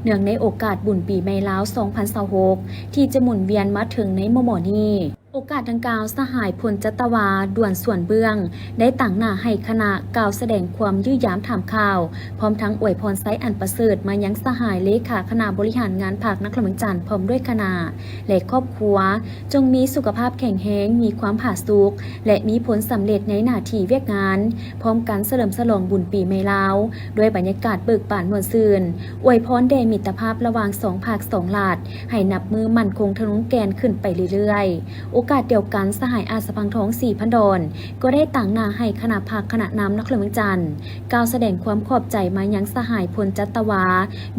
ເນື່ອງໃນໂອກາດບຸນປີໃໝ່ລາວ ສອງພັນຊາວຫົກ ທີ່ຈະໝູນວຽນມາເຖິງໃນມໍ່ໆນີ້. ໂອກາດດັ່ງກ່າວ, ສະຫາຍ ພົນຈັດຕະວາ ດວນ ສວນເບື້ອງ ໄດ້ຕາງໜ້າໃຫ້ຄະນະກ່າວສະແດງຄວາມຢ້ຽມຢາມຖາມຂ່າວ, ພ້ອມທັງອວຍພອນໄຊອັນປະເສີດມາຍັງສະຫາຍເລຂາຄະນະບໍລິຫານງານພັກນະຄອນຫຼວງວຽງຈັນ ພ້ອມດ້ວຍຄະນະ ແລະ ຄອບຄົວ, ຈົ່ງມີສຸຂະພາບແຂງແຮງ, ມີຄວາມຜາສຸກ ແລະ ມີຜົນສຳເລັດໃນໜ້າທີ່ວຽກງານ, ພ້ອມກັນສະເຫຼີມສະຫຼອງບຸນປີໃໝ່ລາວ ດ້ວຍບັນຍາກາດເບີກບານມ່ວນຊື່ນ, ອວຍພອນແດ່ມິດຕະພາບລະຫວ່າງສອງພັກສອງລັດ ໃຫ້ນັບມື້ໝັ້ນຄົງທະນົງແກ່ນຂຶ້ນໄປເລື້ອຍໆ. ໂອ ໂອກາດດຽວກັນ, ສະຫາຍ ອາດສະພັງທອງ ສີພັນດອນ ກໍໄດ້ຕາງໜ້າໃຫ້ຄະນະພັກ, ຄະນະນຳນະຄອນຫຼວງວຽງຈັນ ກ່າວສະແດງຄວາມຂອບໃຈມາຍັງສະຫາຍ ພົນຈັດຕະວາ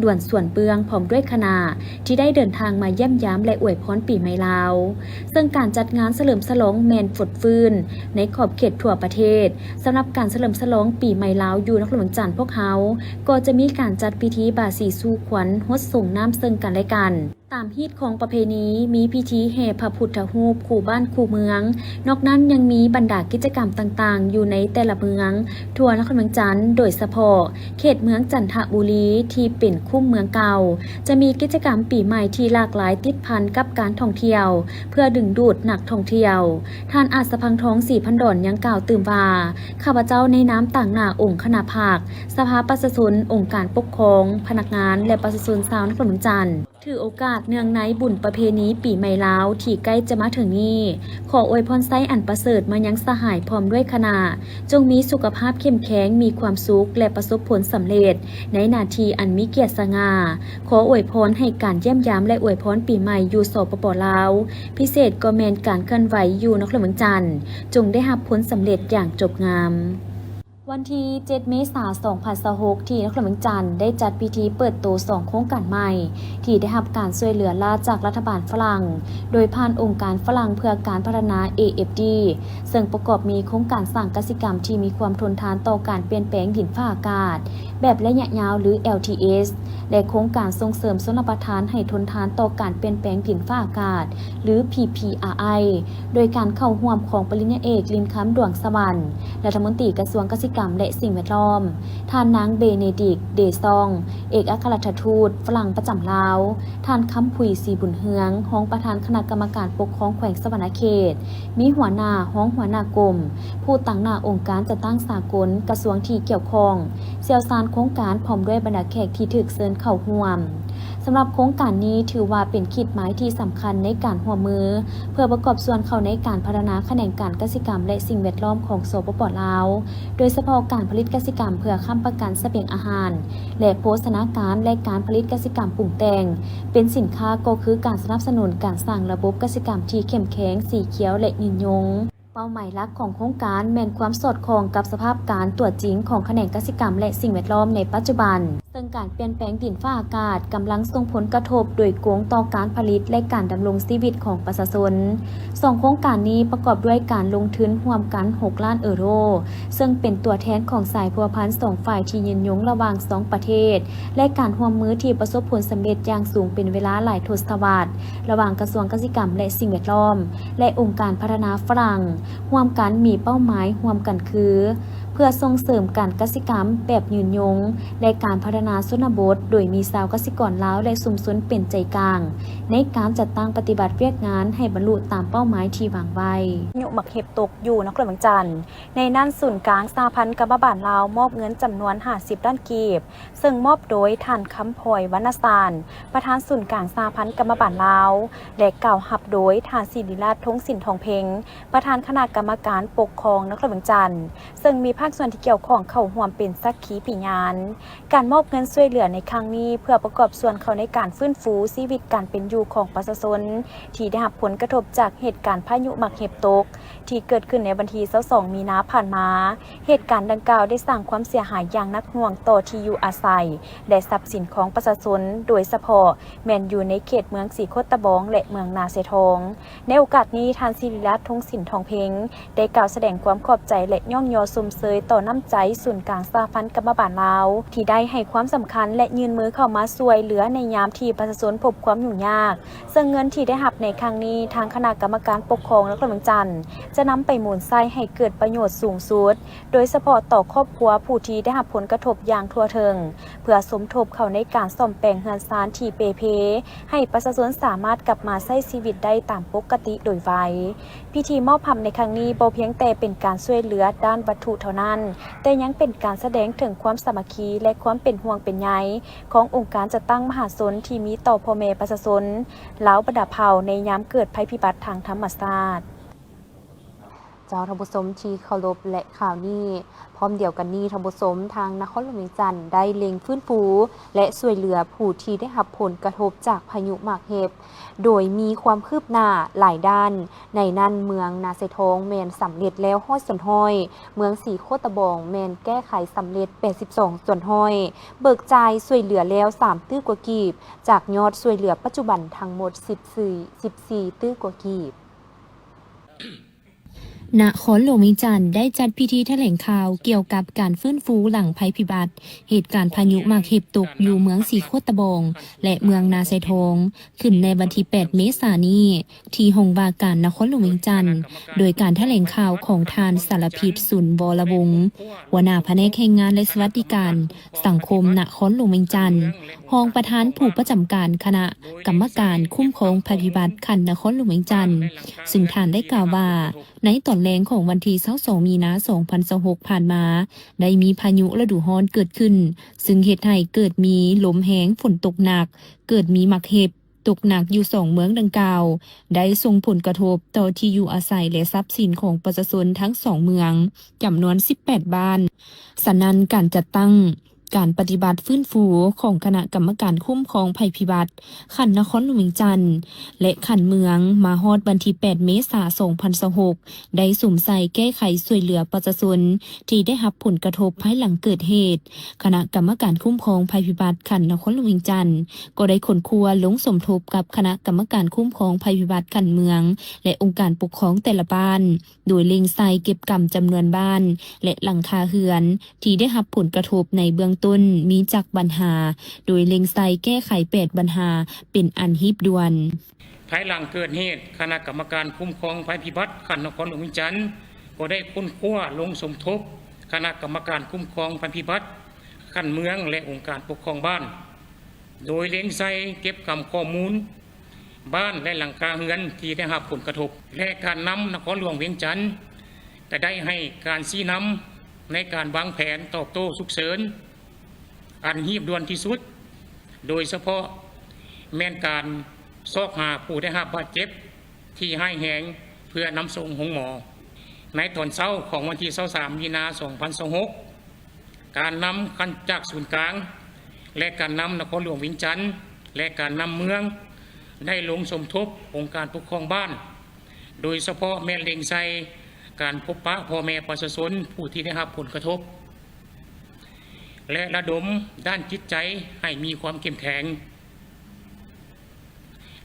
ດວນ ສວນເບື້ອງ ພ້ອມດ້ວຍຄະນະ ທີ່ໄດ້ເດີນທາງມາຢ້ຽມຢາມ ແລະ ອວຍພອນປີໃໝ່ລາວ. ເຊິ່ງການຈັດງານສະເຫຼີມສະຫຼອງແມ່ນຟົດຟື້ນໃນຂອບເຂດທົ່ວປະເທດ. ສຳລັບການສະເຫຼີມສະຫຼອງປີໃໝ່ລາວຢູ່ນະຄອນຫຼວງວຽງຈັນພວກເຮົາ ກໍຈະມີການຈັດພິທີບາສີສູ່ຂວັນ ຫົດສົງນ້ຳເຊິ່ງກັນແລະກັນ. ຕາມຮີດຄອງປະເພນີ ມີພິທີແຫ່ພະພຸດທະຮູບຄູ່ບ້ານຄູ່ເມືອງ. ນອກນັ້ນຍັງມີບັນດາກິດຈະກຳຕ່າງໆ ຢູ່ໃນແຕ່ລະເມືອງທົ່ວນະຄອນວຽງຈັນ, ໂດຍສະເພາະເຂດເມືອງຈັນທະບູລີ ທີ່ເປັນຄຸ້ມເມືອງເກົ່າ ຈະມີກິດຈະກຳປີໃໝ່ທີ່ຫຼາກຫຼາຍຕິດພັນກັບການທ່ອງທ່ຽວ ເພື່ອດຶງດູດນັກທ່ອງທ່ຽວ. ທ່ານ ອາດສະພັງທອງ ສີພັນດອນ ຍັງກ່າວຕື່ມວ່າ, ຂ້າພະເຈົ້າໃນນາມຕາງໜ້າອົງຄະນະພັກ, ສະພາປະຊາຊົນ, ອົງການປົກຄອງ, ພະນັກງານ ແລະ ປະຊາຊົນຊາວນະຄອນຫຼວງວຽງຈັນ ຖືໂອກາດເນື່ອງໃນບຸນປະເພນີປີໃໝ່ລາວທີ່ໃກ້ຈະມາເຖິງນີ້, ຂໍອວຍພອນໄຊອັນປະເສີດມາຍັງສະຫາຍພ້ອມດ້ວຍຄະນະ, ຈົ່ງມີສຸຂະພາບເຂັ້ມແຂງ, ມີຄວາມສຸກ ແລະ ປະສົບຜົນສຳເລັດໃນໜ້າທີ່ອັນມີກຽດສະຫງ່າ. ຂໍອວຍພອນໃຫ້ການຢ້ຽມຢາມ ແລະ ອວຍພອນປີໃໝ່ຢູ່ ສປປ ລາວ, ພິເສດກໍແມ່ນການເຄື່ອນໄຫວຢູ່ນະຄອນຫຼວງວຽງຈັນ, ຈົ່ງໄດ້ຮັບຜົນສຳເລັດຢ່າງຈົບງາມ. ວັນທີເຈັດ ເມສາ ສອງພັນຊາວຫົກ ທີ່ນະຄອນຫຼວງວຽງຈັນ ໄດ້ຈັດພິທີເປີດໂຕສອງໂຄງການໃໝ່ ທີ່ໄດ້ຮັບການຊ່ວຍເຫຼືອລ້າຈາກລັດຖະບານຝຣັ່ງ ໂດຍຜ່ານອົງການຝຣັ່ງເພື່ອການພັດທະນາ ເອເອັຟດີ ເຊິ່ງປະກອບມີໂຄງການສ້າງກະສິກຳທີ່ມີຄວາມທົນທານຕໍ່ການປ່ຽນແປງດິນຟ້າອາກາດ ແບບໄລຍະຍາວ ຫຼື ແອລທີເອສ ແລະ ໂຄງການສົ່ງເສີມຊົນລະປະທານໃຫ້ທົນທານຕໍ່ການປ່ຽນແປງດິນຟ້າອາກາດ ຫຼື ພີພີອາໄອ ໂດຍການເຂົ້າຮ່ວມຂອງປະລິນຍາເອກ ລິນຄຳ ດວງສະຫວັນ ລັດຖະມົນຕີກະຊວງກະສິກຳ ແລະ ສິ່ງແວດລ້ອມ, ທ່ານນາງ ເບເນດິກ ເດຊອງ ເອກອັກຄະລັດຖະທູດຝຣັ່ງປະຈຳລາວ, ທ່ານ ຄຳຜຸຍ ສີບຸນເຮືອງ ຮອງປະທານຄະນະກຳມະການປົກຄອງແຂວງສະຫວັນນະເຂດ, ມີຫົວໜ້າ, ຮອງຫົວໜ້າກົມ, ຜູ້ຕາງໜ້າອົງການຈັດຕັ້ງສາກົນ, ກະຊວງທີ່ກ່ຽວຂ້ອງ, ຊ່ຽວຊານໂຄງການ ພ້ອມດ້ວຍບັນດາແຂກທີ່ຖືກເຊີນເຂົ້າຮ່ວມ. ສຳລັບໂຄງການນີ້ຖືວ່າເປັນຂີດໝາຍທີ່ສຳຄັນໃນການຮ່ວມມື ເພື່ອປະກອບສ່ວນເຂົ້າໃນການພັດທະນາຂະແໜງການກະສິກຳ ແລະ ສິ່ງແວດລ້ອມຂອງ ສປປ ລາວ, ໂດຍສະເພາະການຜະລິດກະສິກຳເພື່ອຄ້ຳປະກັນສະບຽງອາຫານ ແລະ ໂພຊະນາການ ແລະ ການຜະລິດກະສິກຳປຸງແຕ່ງເປັນສິນຄ້າ ກໍຄືການສະໜັບສະໜູນການສ້າງລະບົບກະສິກຳທີ່ເຂັ້ມແຂງ, ສີຂຽວ ແລະ ຍືນຍົງ. ເປົ້າໝາຍຫຼັກຂອງໂຄງການແມ່ນຄວາມສອດຄ່ອງກັບສະພາບການຕົວຈິງຂອງຂະແໜງກະສິກຳ ແລະ ສິ່ງແວດລ້ອມໃນປັດຈຸບັນ, ເຊິ່ງການປ່ຽນແປງດິນຟ້າອາກາດກຳລັງສົ່ງຜົນກະທົບໂດຍກົງຕໍ່ການຜະລິດ ແລະ ການດຳລົງຊີວິດຂອງປະຊາຊົນ. ສອງໂຄງການນີ້ປະກອບດ້ວຍການລົງທຶນຮ່ວມກັນຫົກລ້ານເອີໂຣ, ເຊິ່ງເປັນຕົວແທນຂອງສາຍພົວພັນສອງຝ່າຍທີ່ຍືນຍົງລະຫວ່າງສອງປະເທດ ແລະ ການຮ່ວມມືທີ່ປະສົບຜົນສຳເລັດຢ່າງສູງເປັນເວລາຫຼາຍທົດສະວັດ ລະຫວ່າງກະຊວງກະສິກຳ ແລະ ສິ່ງແວດລ້ອມ ແລະ ອົງການພັດທະນາຝຣັ່ງ ຮ່ວມກັນມີເປົ້າໝາຍຮ່ວມກັນຄື ເພື່ອສົ່ງເສີມການກະສິກຳແບບຍືນຍົງ ແລະ ການພັດທະນາຊົນນະບົດ ໂດຍມີຊາວກະສິກອນລາວ ແລະ ຊຸມຊົນເປັນໃຈກາງ ໃນການຈັດຕັ້ງປະຕິບັດວຽກງານໃຫ້ບັນລຸຕາມເປົ້າໝາຍທີ່ວາງໄວ້. ພາຍຸໝາກເຫັບຕົກຢູ່ນະຄອນຫຼວງວຽງຈັນ, ໃນນັ້ນສູນກາງສະຫະພັນກຳມະບານລາວມອບເງິນຈຳນວນຫ້າສິບລ້ານກີບ, ເຊິ່ງມອບໂດຍທ່ານ ຄຳພອຍ ວັນນະສານ ປະທານສູນກາງສະຫະພັນກຳມະບານລາວ ແລະ ກ່າວຮັບໂດຍທ່ານ ສິລິລາດ ທົງສິນທອງເພັງ ປະທານຄະນະກຳມະການປົກຄອງນະຄອນຫຼວງວຽງຈັນ, ເຊິ່ງມີພາກສ່ວນທີ່ກ່ຽວຂ້ອງເຂົ້າຮ່ວມເປັນສັກຂີພິຍານ. ການມອບເງິນຊ່ວຍເຫຼືອໃນຄັ້ງນີ້ ເພື່ອປະກອບສ່ວນເຂົ້າໃນການຟື້ນຟູຊີວິດການເປັນຢູ່ຂອງປະຊາຊົນ ທີ່ໄດ້ຮັບຜົນກະທົບຈາກເຫດການພາຍຸໝາກເຫັບຕົກ ທີ່ເກີດຂຶ້ນໃນວັນທີຊາວສອງ ມີນາຜ່ານມາ. ເຫດການດັ່ງກ່າວໄດ້ສ້າງຄວາມເສຍຫາຍຢ່າງໜັກໜ່ວງຕໍ່ທີ່ຢູ່ອາໄສ ແລະ ຊັບສິນຂອງປະຊາຊົນ, ໂດຍສະເພາະແມ່ນຢູ່ໃນເຂດເມືອງສີໂຄດຕະບອງ ແລະ ເມືອງນາຊາຍທອງ. ໃນໂອກາດນີ້, ທ່ານ ສິລິລາດ ທົງສິນທອງເພັງ ໄດ້ກ່າວສະແດງຄວາມຂອບໃຈ ແລະ ຍ້ອງຍໍຊົມເຊີຍຕໍ່ນ້ຳໃຈສູນກາງສະຫະພັນກຳມະບານລາວ ທີ່ໄດ້ໃຫ້ຄວາມສຳຄັນ ແລະ ຍື່ນມືເຂົ້າມາຊ່ວຍເຫຼືອໃນຍາມທີ່ປະຊາຊົນພົບຄວາມຫຍຸ້ງຍາກ. ເຊິ່ງເງິນທີ່ໄດ້ຮັບໃນຄັ້ງນີ້, ທາງຄະນະກຳມະການປົກຄອງນະຄອນຫຼວງວຽງຈັນ ຈະນຳໄປໝູນໃຊ້ໃຫ້ເກີດປະໂຫຍດສູງສຸດ, ໂດຍສະເພາະຕໍ່ຄອບຄົວຜູ້ທີ່ໄດ້ຮັບຜົນກະທົບຢ່າງທົ່ວເຖິງ, ເພື່ອສົມທົບເຂົ້າໃນການສ້ອມແປງເຮືອນຊານທີ່ເປ່ເພ, ໃຫ້ປະຊາຊົນສາມາດກັບມາໃຊ້ຊີວິດໄດ້ຕາມປົກກະຕິໂດຍໄວ. ພິທີມອບຮັບໃນຄັ້ງນີ້ບໍ່ພຽງແຕ່ເປັນການຊ່ວຍເຫຼືອດ້ານວັດຖຸເທົ່ານັ້ນ, ແຕ່ຍັງເປັນການສະແດງເຖິງຄວາມສາມັກຄີ ແລະ ຄວາມເປັນຫ່ວງເປັນໃຍຂອງອົງການຈັດຕັ້ງມະຫາຊົນທີ່ມີຕໍ່ພໍ່ແມ່ປະຊາຊົນລາວບັນດາເຜົ່າໃນຍາມເກີດໄພພິບັດທາງທຳມະຊາດ. ເຈົ້າ ທ່ານຜູ້ຊົມທີ່ເຄົາລົບ ແລະ ຂ່າວນີ້ ພ້ອມດຽວກັນນີ້ ທ່ານຜູ້ຊົມ, ທາງນະຄອນຫຼວງວຽງຈັນໄດ້ເລັ່ງຟື້ນຟູ ແລະ ຊ່ວຍເຫຼືອຜູ້ທີ່ໄດ້ຮັບຜົນກະທົບຈາກພາຍຸໝາກເຫັບ ໂດຍມີຄວາມຄືບໜ້າຫຼາຍດ້ານ. ໃນນັ້ນ ເມືອງນາຊາຍທອງແມ່ນສຳເລັດແລ້ວຮ້ອຍສ່ວນຮ້ອຍ, ເມືອງສີໂຄດຕະບອງແມ່ນແກ້ໄຂສຳເລັດແປດສິບສອງສ່ວນຮ້ອຍ, ເບີກຈ່າຍຊ່ວຍເຫຼືອແລ້ວສາມຕື້ກວ່າກີບ, ຈາກຍອດຊ່ວຍເຫຼືອປັດຈຸບັນທັງໝົດສິບສີ່ ສິບສີ່ຕື້ກວ່າກີບ. ນະຄອນຫຼວງວຽງຈັນໄດ້ຈັດພິທີຖະແຫຼງຂ່າວກ່ຽວກັບການຟື້ນຟູຫຼັງໄພພິບັດເຫດການພາຍຸໝາກເຫັບຕົກຢູ່ເມືອງສີໂຄດຕະບອງ ແລະ ເມືອງນາຊາຍທອງ ຂຶ້ນໃນວັນທີແປດເມສານີ້ ທີ່ຫ້ອງວ່າການນະຄອນຫຼວງວຽງຈັນ, ໂດຍການຖະແຫຼງຂ່າວຂອງທ່ານ ສາລະພິດ ສູນວໍລະວົງ ຫົວໜ້າພະແນກແຮງງານ ແລະ ສະຫວັດດີການສັງຄົມນະຄອນຫຼວງວຽງຈັນ, ຮອງປະທານຜູ້ປະຈຳການຄະນະກຳມະການຄຸ້ມຄອງໄພພິບັດຂັ້ນນະຄອນຫຼວງວຽງຈັນ, ຊຶ່ງທ່ານໄດ້ກ່າວວ່າ ໃນຕອນແລງຂອງວັນທີຊາວສອງມີນາສອງພັນຊາວຫົກຜ່ານມາ ໄດ້ມີພາຍຸລະດູຮ້ອນເກີດຂຶ້ນ, ຊຶ່ງເຮັດໃຫ້ເກີດມີລົມແຮງ, ຝົນຕົກໜັກ, ເກີດມີໝາກເຫັບຕົກໜັກຢູ່ສອງເມືອງດັ່ງກ່າວ, ໄດ້ສົ່ງຜົນກະທົບຕໍ່ທີ່ຢູ່ອາໄສ ແລະ ຊັບສິນຂອງປະຊາຊົນທັງສອງເມືອງ ຈຳນວນສິບແປດບ້ານ. ສະນັ້ນ ການຈັດຕັ້ງ ການປະຕິບັດຟື້ນຟູຂອງຄະນະກຳມະການຄຸ້ມຄອງໄພພິບັດຂັ້ນນະຄອນຫຼວງວຽງຈັນ ແລະ ຂັ້ນເມືອງ ມາຮອດວັນທີແປດເມສາສອງພັນຊາວຫົກ ໄດ້ສຸມໃສ່ແກ້ໄຂຊ່ວຍເຫຼືອປະຊາຊົນທີ່ໄດ້ຮັບຜົນກະທົບພາຍຫຼັງເກີດເຫດ. ຄະນະກຳມະການຄຸ້ມຄອງໄພພິບັດຂັ້ນນະຄອນຫຼວງວຽງຈັນ ກໍໄດ້ຄົ້ນຄວ້າລົງສົມທົບກັບຄະນະກຳມະການຄຸ້ມຄອງໄພພິບັດຂັ້ນເມືອງ ແລະ ອົງການປົກຄອງແຕ່ລະບ້ານ, ໂດຍເລັ່ງໃສ່ເກັບກຳຈຳນວນບ້ານ ແລະ ຫຼັງຄາເຮືອນທີ່ໄດ້ຮັບຜົນກະທົບໃນເບື້ອງຕົ້ນມີຈັກບັນຫາ, ໂດຍເລັ່ງໃສ່ແກ້ໄຂແປດບັນຫາເປັນອັນຮີບດ່ວນ. ພາຍຫຼັງເກີດເຫດ, ຄະນະກຳມະການຄຸ້ມຄອງໄພພິບັດຂັ້ນນະຄອນຫຼວງວຽງຈັນ ກໍໄດ້ຄົ້ນຄວ້າລົງສົມທົບຄະນະກຳມະການຄຸ້ມຄອງໄພພິບັດຂັ້ນເມືອງ ແລະ ອົງການປົກຄອງບ້ານ, ໂດຍເລັ່ງໃສ່ເກັບກຳຂໍ້ມູນ ບ້ານ ແລະ ຫຼັງຄາເຮືອນທີ່ໄດ້ຮັບຜົນກະທົບ ແລະ ການນຳນະຄອນຫຼວງວຽງຈັນ ກະໄດ້ໃຫ້ການຊີ້ນຳໃນການວາງແຜນຕອບໂຕ້ສຸກເສີນອັນຮີບດ່ວນທີ່ສຸດ, ໂດຍສະເພາະແມ່ນການຊອກຫາຜູ້ໄດ້ຮັບບາດເຈັບທີ່ຮ້າຍແຮງ ເພື່ອນຳສົ່ງໂຮງໝໍ. ໃນຕອນເຊົ້າຂອງວັນທີຊາວສາມມີນາສອງພັນຊາວຫົກ ການນຳຂັ້ນຈາກສູນກາງ ແລະ ການນຳນະຄອນຫຼວງວຽງຈັນ ແລະ ການນຳເມືອງ ໄດ້ລົງສົມທົບອົງການປົກຄອງບ້ານ, ໂດຍສະເພາະແມ່ນເລັ່ງໃສ່ການພົບປະພໍ່ແມ່ປະຊາຊົນຜູ້ທີ່ໄດ້ຮັບຜົນກະທົບ ແລະ ລະດົມດ້ານຈິດໃຈໃຫ້ມີຄວາມເຂັ້ມແຂງ.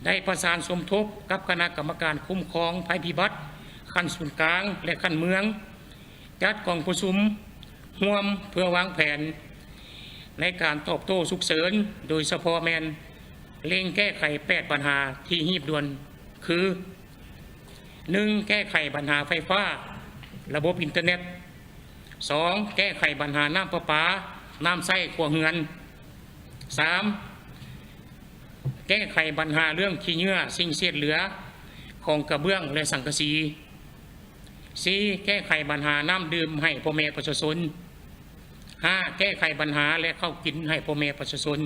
ໄດ້ປະສານສົມທົບກັບຄະນະກຳມະການຄຸ້ມຄອງໄພພິບັດຂັ້ນສູນກາງ ແລະ ຂັ້ນເມືອງ ຈັດກອງປະຊຸມຮ່ວມເພື່ອວາງແຜນໃນການຕອບໂຕ້ສຸກເສີນ, ໂດຍສະເພາະແມ່ນເລັ່ງແກ້ໄຂແປດບັນຫາທີ່ຮີບດ່ວນ ຄື ໜຶ່ງ ແກ້ໄຂບັນຫາໄຟຟ້າ, ລະບົບອິນເຕີເນັດ. ສອງ ແກ້ໄຂບັນຫານ້ຳປະປາ, ນ້ຳໃຊ້ຄົວເຮືອນ. ສາມ ແກ້ໄຂບັນຫາເລື່ອງຂີ້ເຫຍື້ອ, ສິ່ງເສດເຫຼືອຂອງກະເບື້ອງ ແລະ ສັງກະສີ. ສີ່ ແກ້ໄຂບັນຫານ້ຳດື່ມໃຫ້ພໍ່ແມ່ປະຊາຊົນ. ຫ້າ ແກ້ໄຂບັນຫາ ແລະ ເຂົ້າກິນໃຫ້ພໍ່ແມ່ປະຊາຊົນ.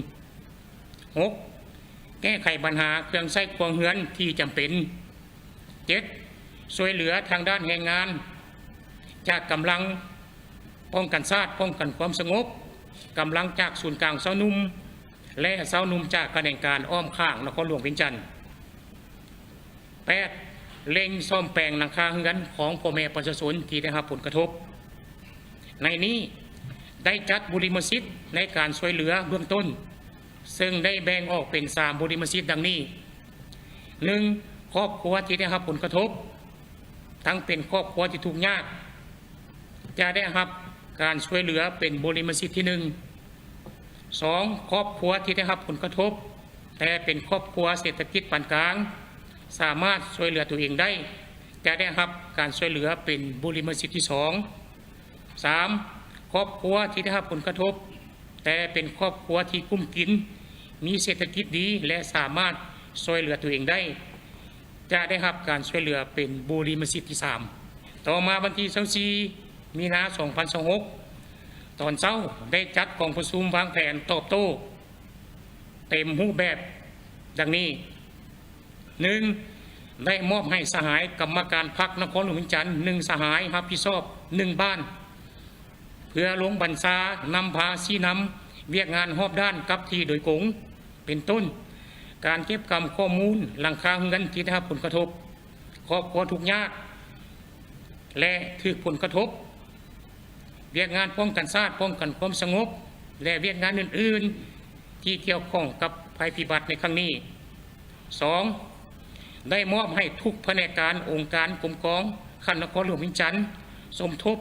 ຫົກ ແກ້ໄຂບັນຫາເຄື່ອງໃຊ້ຄົວເຮືອນທີ່ຈຳເປັນ. ເຈັດ ຊ່ວຍເຫຼືອທາງດ້ານແຮງງານ ຈາກກຳລັງປ້ອງກັນຊາດ, ປ້ອງກັນຄວາມສະຫງົບ, ກຳລັງຈາກສູນກາງຊາວໜຸ່ມ ແລະ ຊາວໜຸ່ມຈາກຂະແໜງການອ້ອມຂ້າງນະຄອນຫຼວງວຽງຈັນ. ແປດ ເລັ່ງສ້ອມແປງຫຼັງຄາເຮືອນຂອງພໍ່ແມ່ປະຊາຊົນທີ່ໄດ້ຮັບຜົນກະທົບ. ໃນນີ້ໄດ້ຈັດບຸລິມະສິດໃນການຊ່ວຍເຫຼືອເບື້ອງຕົ້ນ, ເຊິ່ງໄດ້ແບ່ງອອກເປັນສາມບຸລິມະສິດດັ່ງນີ້, ໜຶ່ງ ຄອບຄົວທີ່ໄດ້ຮັບຜົນກະທົບ ທັງເປັນຄອບຄົວທີ່ທຸກຍາກ ຈະໄດ້ຮັບການຊ່ວຍເຫຼືອເປັນບຸລິມະສິດທີໜຶ່ງ. ສອງ ຄອບຄົວທີ່ໄດ້ຮັບຜົນກະທົບ ແຕ່ເປັນຄອບຄົວເສດຖະກິດປານກາງ ສາມາດຊ່ວຍເຫຼືອຕົວເອງໄດ້ ຈະໄດ້ຮັບການຊ່ວຍເຫຼືອເປັນບຸລິມະສິດທີສອງ. ສາມ ຄອບຄົວທີ່ໄດ້ຮັບຜົນກະທົບ ແຕ່ເປັນຄອບຄົວທີ່ກຸ້ມກິນ, ມີເສດຖະກິດດີ ແລະ ສາມາດຊ່ວຍເຫຼືອຕົວເອງໄດ້ ຈະໄດ້ຮັບການຊ່ວຍເຫຼືອເປັນບຸລິມະສິດທີສາມ. ຕໍ່ມາວັນທີຊາວສີ່ມີນາສອງພັນຊາວຫົກ ຕອນເຊົ້າໄດ້ຈັດກອງປະຊຸມວາງແຜນຕອບໂຕ້ເຕັມຮູບແບບດັ່ງນີ້. ໜຶ່ງ ໄດ້ມອບໃຫ້ສະຫາຍກຳມະການພັກນະຄອນຫຼວງວຽງຈັນ ໜຶ່ງສະຫາຍ ຮັບຜິດຊອບໜຶ່ງບ້ານ ເພື່ອລົງບັນຊານຳພາຊີ້ນຳວຽກງານຮອບດ້ານກັບທີ່ໂດຍກົງ ເປັນຕົ້ນ ການເກັບກຳຂໍ້ມູນຫຼັງຄາເຮືອນທີ່ໄດ້ຮັບຜົນກະທົບ, ຄອບຄົວທຸກຍາກ ແລະ ຖືກຜົນກະທົບ, ວຽກງານປ້ອງກັນຊາດ, ປ້ອງກັນຄວາມສະຫງົບ ແລະ ວຽກງານອື່ນໆ ທີ່ກ່ຽວຂ້ອງກັບໄພພິບັດໃນຄັ້ງນີ້. ສອງ ໄດ້ມອບໃຫ້ທຸກພະແນກການ, ອົງການ, ກົມກອງຂັ້ນນະຄອນຫຼວງວຽງຈັນ ສົມທົບ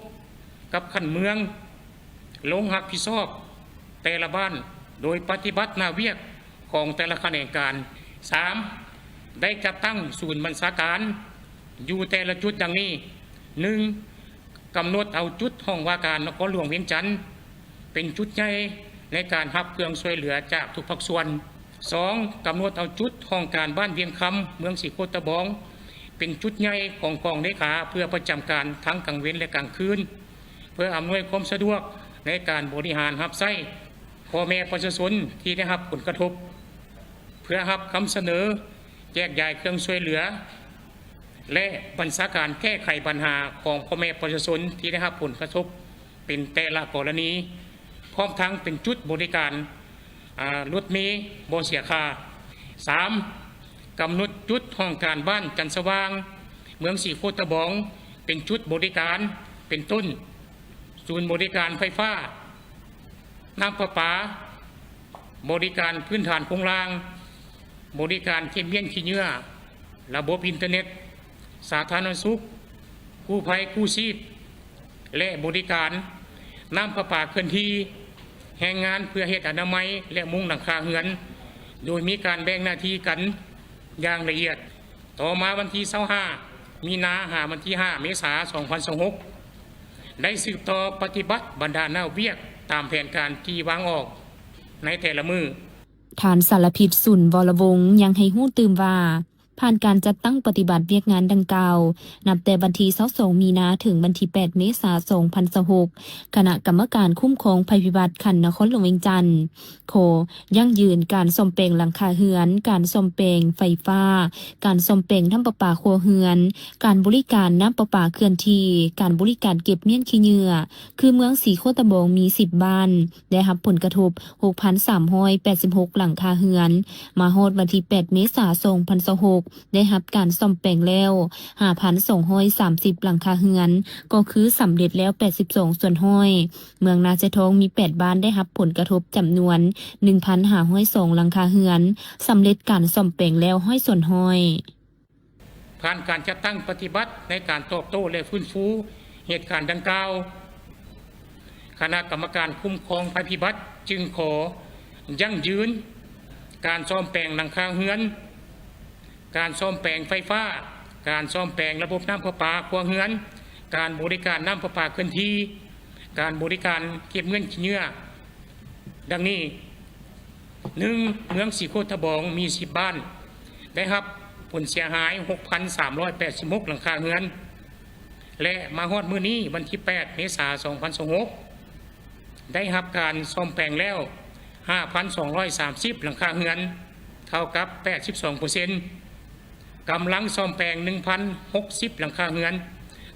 ກັບຂັ້ນເມືອງ ລົງຮັບຜິດຊອບແຕ່ລະບ້ານ ໂດຍປະຕິບັດໜ້າວຽກຂອງແຕ່ລະຂະແໜງການ. ສາມ ໄດ້ຈັດຕັ້ງສູນບັນຊາການຢູ່ແຕ່ລະຈຸດດັ່ງນີ້: ໜຶ່ງ ກຳນົດເອົາຈຸດຫ້ອງວ່າການນະຄອນຫຼວງວຽງຈັນ ເປັນຈຸດໃຫຍ່ໃນການຮັບເຄື່ອງຊ່ວຍເຫຼືອຈາກທຸກພາກສ່ວນ. ສອງ ກຳນົດເອົາຈຸດຫ້ອງການບ້ານວຽງຄຳ ເມືອງສີໂຄດຕະບອງ ເປັນຈຸດໃຫຍ່ຂອງກອງເລຂາ ເພື່ອປະຈຳການທັງກາງເວັນ ແລະ ກາງຄືນ ເພື່ອອຳນວຍຄວາມສະດວກໃນການບໍລິຫານຮັບໃຊ້ພໍ່ແມ່ປະຊາຊົນທີ່ໄດ້ຮັບຜົນກະທົບ ເພື່ອຮັບຄຳສະເໜີແຈກຢາຍເຄື່ອງຊ່ວຍເຫຼືອ ແລະ ບັນຊາການແກ້ໄຂບັນຫາຂອງພໍ່ແມ່ປະຊາຊົນທີ່ໄດ້ຮັບຜົນກະທົບເປັນແຕ່ລະກໍລະນີ, ພ້ອມທັງເປັນຈຸດບໍລິການ ອາ ລົດເມບໍ່ເສຍຄ່າ. ສາມ ກຳນົດຈຸດຫ້ອງການບ້ານຈັນສະຫວ່າງ ເມືອງສີໂຄດຕະບອງ ເປັນຈຸດບໍລິການ ເປັນຕົ້ນ ສູນບໍລິການໄຟຟ້າ, ນ້ຳປະປາ, ບໍລິການພື້ນຖານໂຄງລ່າງ, ບໍລິການເກັບມ້ຽນຂີ້ເຫຍື້ອ, ລະບົບອິນເຕີເນັດ, ສາທາລະນະສຸກ, ກູ້ໄພກູ້ຊີບ ແລະ ບໍລິການນ້ຳປະປາເຄື່ອນທີ່, ແຮງງານເພື່ອເຮັດອະນາໄມ ແລະ ມຸງຫຼັງຄາເຮືອນ ໂດຍມີການແບ່ງໜ້າທີ່ກັນຢ່າງລະອຽດ. ຕໍ່ມາວັນທີຊາວຫ້າ ມີນາ ຫາວັນທີຫ້າ ເມສາ ສອງພັນຊາວຫົກ ໄດ້ສືບຕໍ່ປະຕິບັດບັນດາໜ້າວຽກຕາມແຜນການທີ່ວາງອອກໃນແຕ່ລະມື້. ທ່ານ ສາລະພິດ ສູນວໍລະວົງ ຍັງໃຫ້ຮູ້ຕື່ມວ່າ ຜ່ານການຈັດຕັ້ງປະຕິບັດວຽກງານດັ່ງກ່າວ ນັບແຕ່ວັນທີຊາວສອງ ມີນາ ເຖິງວັນທີແປດ ເມສາ ສອງພັນຊາວຫົກ ຄະນະກຳມະການຄຸ້ມຄອງໄພພິບັດຂັ້ນນະຄອນຫຼວງວຽງຈັນ ຂໍຢັ້ງຢືນການສ້ອມແປງຫຼັງຄາເຮືອນ, ການສ້ອມແປງໄຟຟ້າ, ການສ້ອມແປງນ້ຳປະປາຄົວເຮືອນ, ການບໍລິການນ້ຳປະປາເຄື່ອນທີ່, ການບໍລິການເກັບມ້ຽນຂີ້ເຫຍື້ອ, ຄືເມືອງສີໂຄດຕະບອງມີສິບບ້ານ ໄດ້ຮັບຜົນກະທົບຫົກພັນສາມຮ້ອຍແປດສິບຫົກຫຼັງຄາເຮືອນ, ມາຮອດວັນທີແປດ ເມສາ ສອງພັນຊາວຫົກ ໄດ້ຮັບການສ້ອມແປງແລ້ວຫ້າພັນສອງຮ້ອຍສາມສິບຫຼັງຄາເຮືອນ, ກໍຄືສຳເລັດແລ້ວແປດສິບສອງສ່ວນຮ້ອຍ. ເມືອງນາຊາຍທອງມີແປດບ້ານໄດ້ຮັບຜົນກະທົບຈຳນວນໜຶ່ງພັນຫ້າຮ້ອຍສອງຫຼັງຄາເຮືອນ, ສຳເລັດການສ້ອມແປງແລ້ວຮ້ອຍສ່ວນຮ້ອຍ. ຜ່ານການຈັດຕັ້ງປະຕິບັດໃນການຕອບໂຕ້ ແລະ ຟື້ນຟູເຫດການດັ່ງກ່າວ, ຄະນະກຳມະການຄຸ້ມຄອງໄພພິບັດຈຶ່ງຂໍຢັ້ງຢືນການສ້ອມແປງຫຼັງຄາເຮືອນ, ການສ້ອມແປງໄຟຟ້າ, ການສ້ອມແປງລະບົບນ້ຳປະປາຄົວເຮືອນ, ການບໍລິການນ້ຳປະປາເຄື່ອນທີ່, ການບໍລິການເກັບມ້ຽນຂີ້ເຫຍື້ອ ດັ່ງນີ້: ໜຶ່ງ ເມືອງສີໂຄດຕະບອງມີສິບບ້ານ ໄດ້ຮັບຜົນເສຍຫາຍຫົກພັນສາມຮ້ອຍແປດສິບຫົກຫຼັງຄາເຮືອນ ແລະ ມາຮອດມື້ນີ້ ວັນທີແປດ ເມສາ ສອງພັນຊາວຫົກ ໄດ້ຮັບການສ້ອມແປງແລ້ວຫ້າພັນສອງຮ້ອຍສາມສິບຫຼັງຄາເຮືອນ ເທົ່າກັບແປດສິບສອງເປີເຊັນ. ກຳລັງສ້ອມແປງໜຶ່ງພັນຫົກສິບຫຼັງຄາເຮືອນ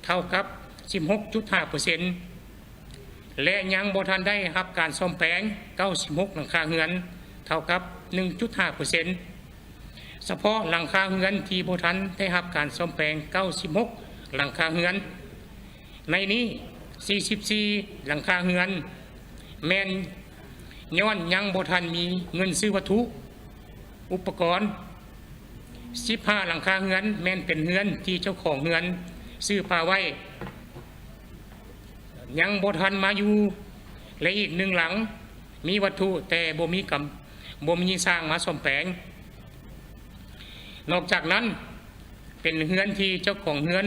ເທົ່າກັບສິບຫົກຈຸດຫ້າເປີເຊັນ ແລະ ຍັງບໍ່ທັນໄດ້ຮັບການສ້ອມແປງເກົ້າສິບຫົກຫຼັງຄາເຮືອນ ເທົ່າກັບໜຶ່ງຈຸດຫ້າເປີເຊັນ. ສະເພາະຫຼັງຄາເຮືອນທີ່ບໍ່ທັນໄດ້ຮັບການສ້ອມແປງເກົ້າສິບຫົກຫຼັງຄາເຮືອນ, ໃນນີ້ສີ່ສິບສີ່ຫຼັງຄາເຮືອນ ແມ່ນຍ້ອນຍັງບໍ່ທັນມີເງິນຊື້ວັດຖຸ ອຸປະກອນ. ສິບຫ້າຫຼັງຄາເຮືອນ ແມ່ນເປັນເຮືອນທີ່ເຈົ້າຂອງເຮືອນຊື້ປະໄວ້ ຍັງບໍ່ທັນມາຢູ່ ແລະ ອີກໜຶ່ງຫຼັງມີວັດຖຸ ແຕ່ບໍ່ມີກຳ ບໍ່ມີຊ່າງມາສ້ອມແປງ. ນອກຈາກນັ້ນ ເປັນເຮືອນທີ່ເຈົ້າຂອງເຮືອນ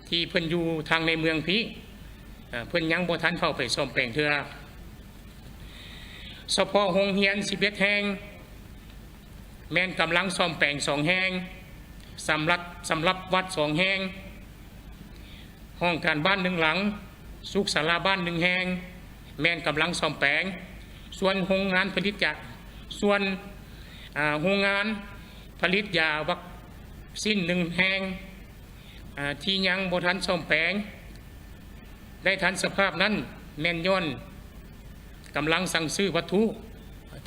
ທີ່ເພິ່ນຢູ່ທາງໃນເມືອງພີ້ ເພິ່ນຍັງບໍ່ທັນເຂົ້າໄປສ້ອມແປງເທື່ອ. ສະເພາະໂຮງຮຽນສິບເອັດແຫ່ງ ແມ່ນກຳລັງສ້ອມແປງສອງແຫ່ງ, ສຳລັບ ສຳລັບວັດສອງແຫ່ງ, ຫ້ອງການບ້ານໜຶ່ງຫຼັງ, ສຸກສາລາບ້ານໜຶ່ງແຫ່ງ ແມ່ນກຳລັງສ້ອມແປງ. ສ່ວນໂຮງງານຜະລິດຢາ ສ່ວນ ອາ ໂຮງງານຜະລິດຢາວັກ ຊິ້ນໜຶ່ງແຫ່ງ ອາ ທີ່ຍັງບໍ່ທັນສ້ອມແປງໄດ້ທັນສະພາບນັ້ນ ແມ່ນຍ້ອນກຳລັງສັ່ງຊື້ວັດຖຸ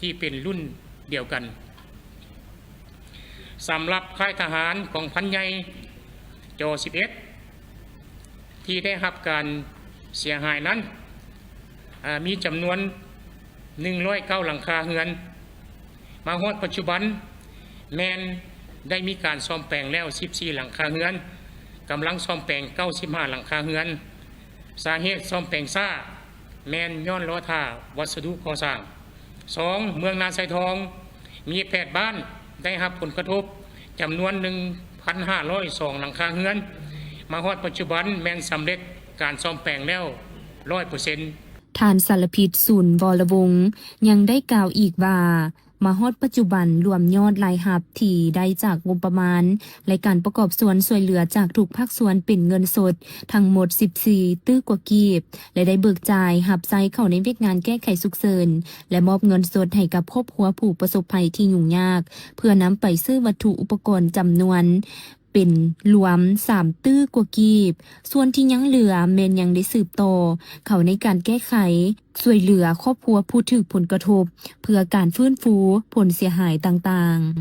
ທີ່ເປັນລຸ້ນດຽວກັນ. ສຳລັບຄ້າຍທະຫານກອງພັນໃຫຍ່ ຈອ ສິບເອັດ ທີ່ໄດ້ຮັບການເສຍຫາຍນັ້ນ ອາ ມີຈຳນວນ ໜຶ່ງຮ້ອຍເກົ້າ ຫຼັງຄາເຮືອນ. ມາຮອດປັດຈຸບັນ ແມ່ນໄດ້ມີການສ້ອມແປງແລ້ວ ສິບສີ່ ຫຼັງຄາເຮືອນ, ກຳລັງສ້ອມແປງ ເກົ້າສິບຫ້າ ຫຼັງຄາເຮືອນ. ສາເຫດສ້ອມແປງຊ້າ ແມ່ນຍ້ອນລໍຖ້າວັດສະດຸກໍ່ສ້າງ. ສອງ ເມືອງນາຊາຍທອງ ມີ ແປດ ບ້ານໄດ້ຮັບຜົນກະທົບ ຈຳນວນ ໜຶ່ງພັນຫ້າຮ້ອຍສອງ ຫຼັງຄາເຮືອນ. ມາຮອດປັດຈຸບັນ ແມ່ນສຳເລັດການສ້ອມແປງແລ້ວ ຮ້ອຍເປີເຊັນ. ທ່ານ ສາລະພິດ ສູນວໍລະວົງ ຍັງໄດ້ກ່າວອີກວ່າ ມາຮອດປັດຈຸບັນ ລວມຍອດລາຍຮັບທີ່ໄດ້ຈາກງົບປະມານ ແລະ ການປະກອບສ່ວນຊ່ວຍເຫຼືອຈາກທຸກພາກສ່ວນເປັນເງິນສົດທັງໝົດ ສິບສີ່ ຕື້ກວ່າກີບ ແລະ ໄດ້ເບີກຈ່າຍຮັບໃຊ້ເຂົ້າໃນວຽກງານແກ້ໄຂສຸກເສີນ ແລະ ມອບເງິນສົດໃຫ້ກັບຄອບຄົວຜູ້ປະສົບໄພທີ່ຫຍຸ້ງຍາກ ເພື່ອນຳໄປຊື້ວັດຖຸອຸປະກອນຈຳນວນ ເປັນລວມ ສາມ ຕື້ກວ່າກີບ. ສ່ວນທີ່ຍັງເຫຼືອແມ່ນຍັງໄດ້ສືບຕໍ່ເຂົ້າໃນການແກ້ໄຂ ຊ່ວຍເຫຼືອຄອບຄົວຜູ້ຖືກຜົນກະທົບ ເພື່ອການຟື້ນຟູຜົນເສຍຫາຍຕ່າງໆ.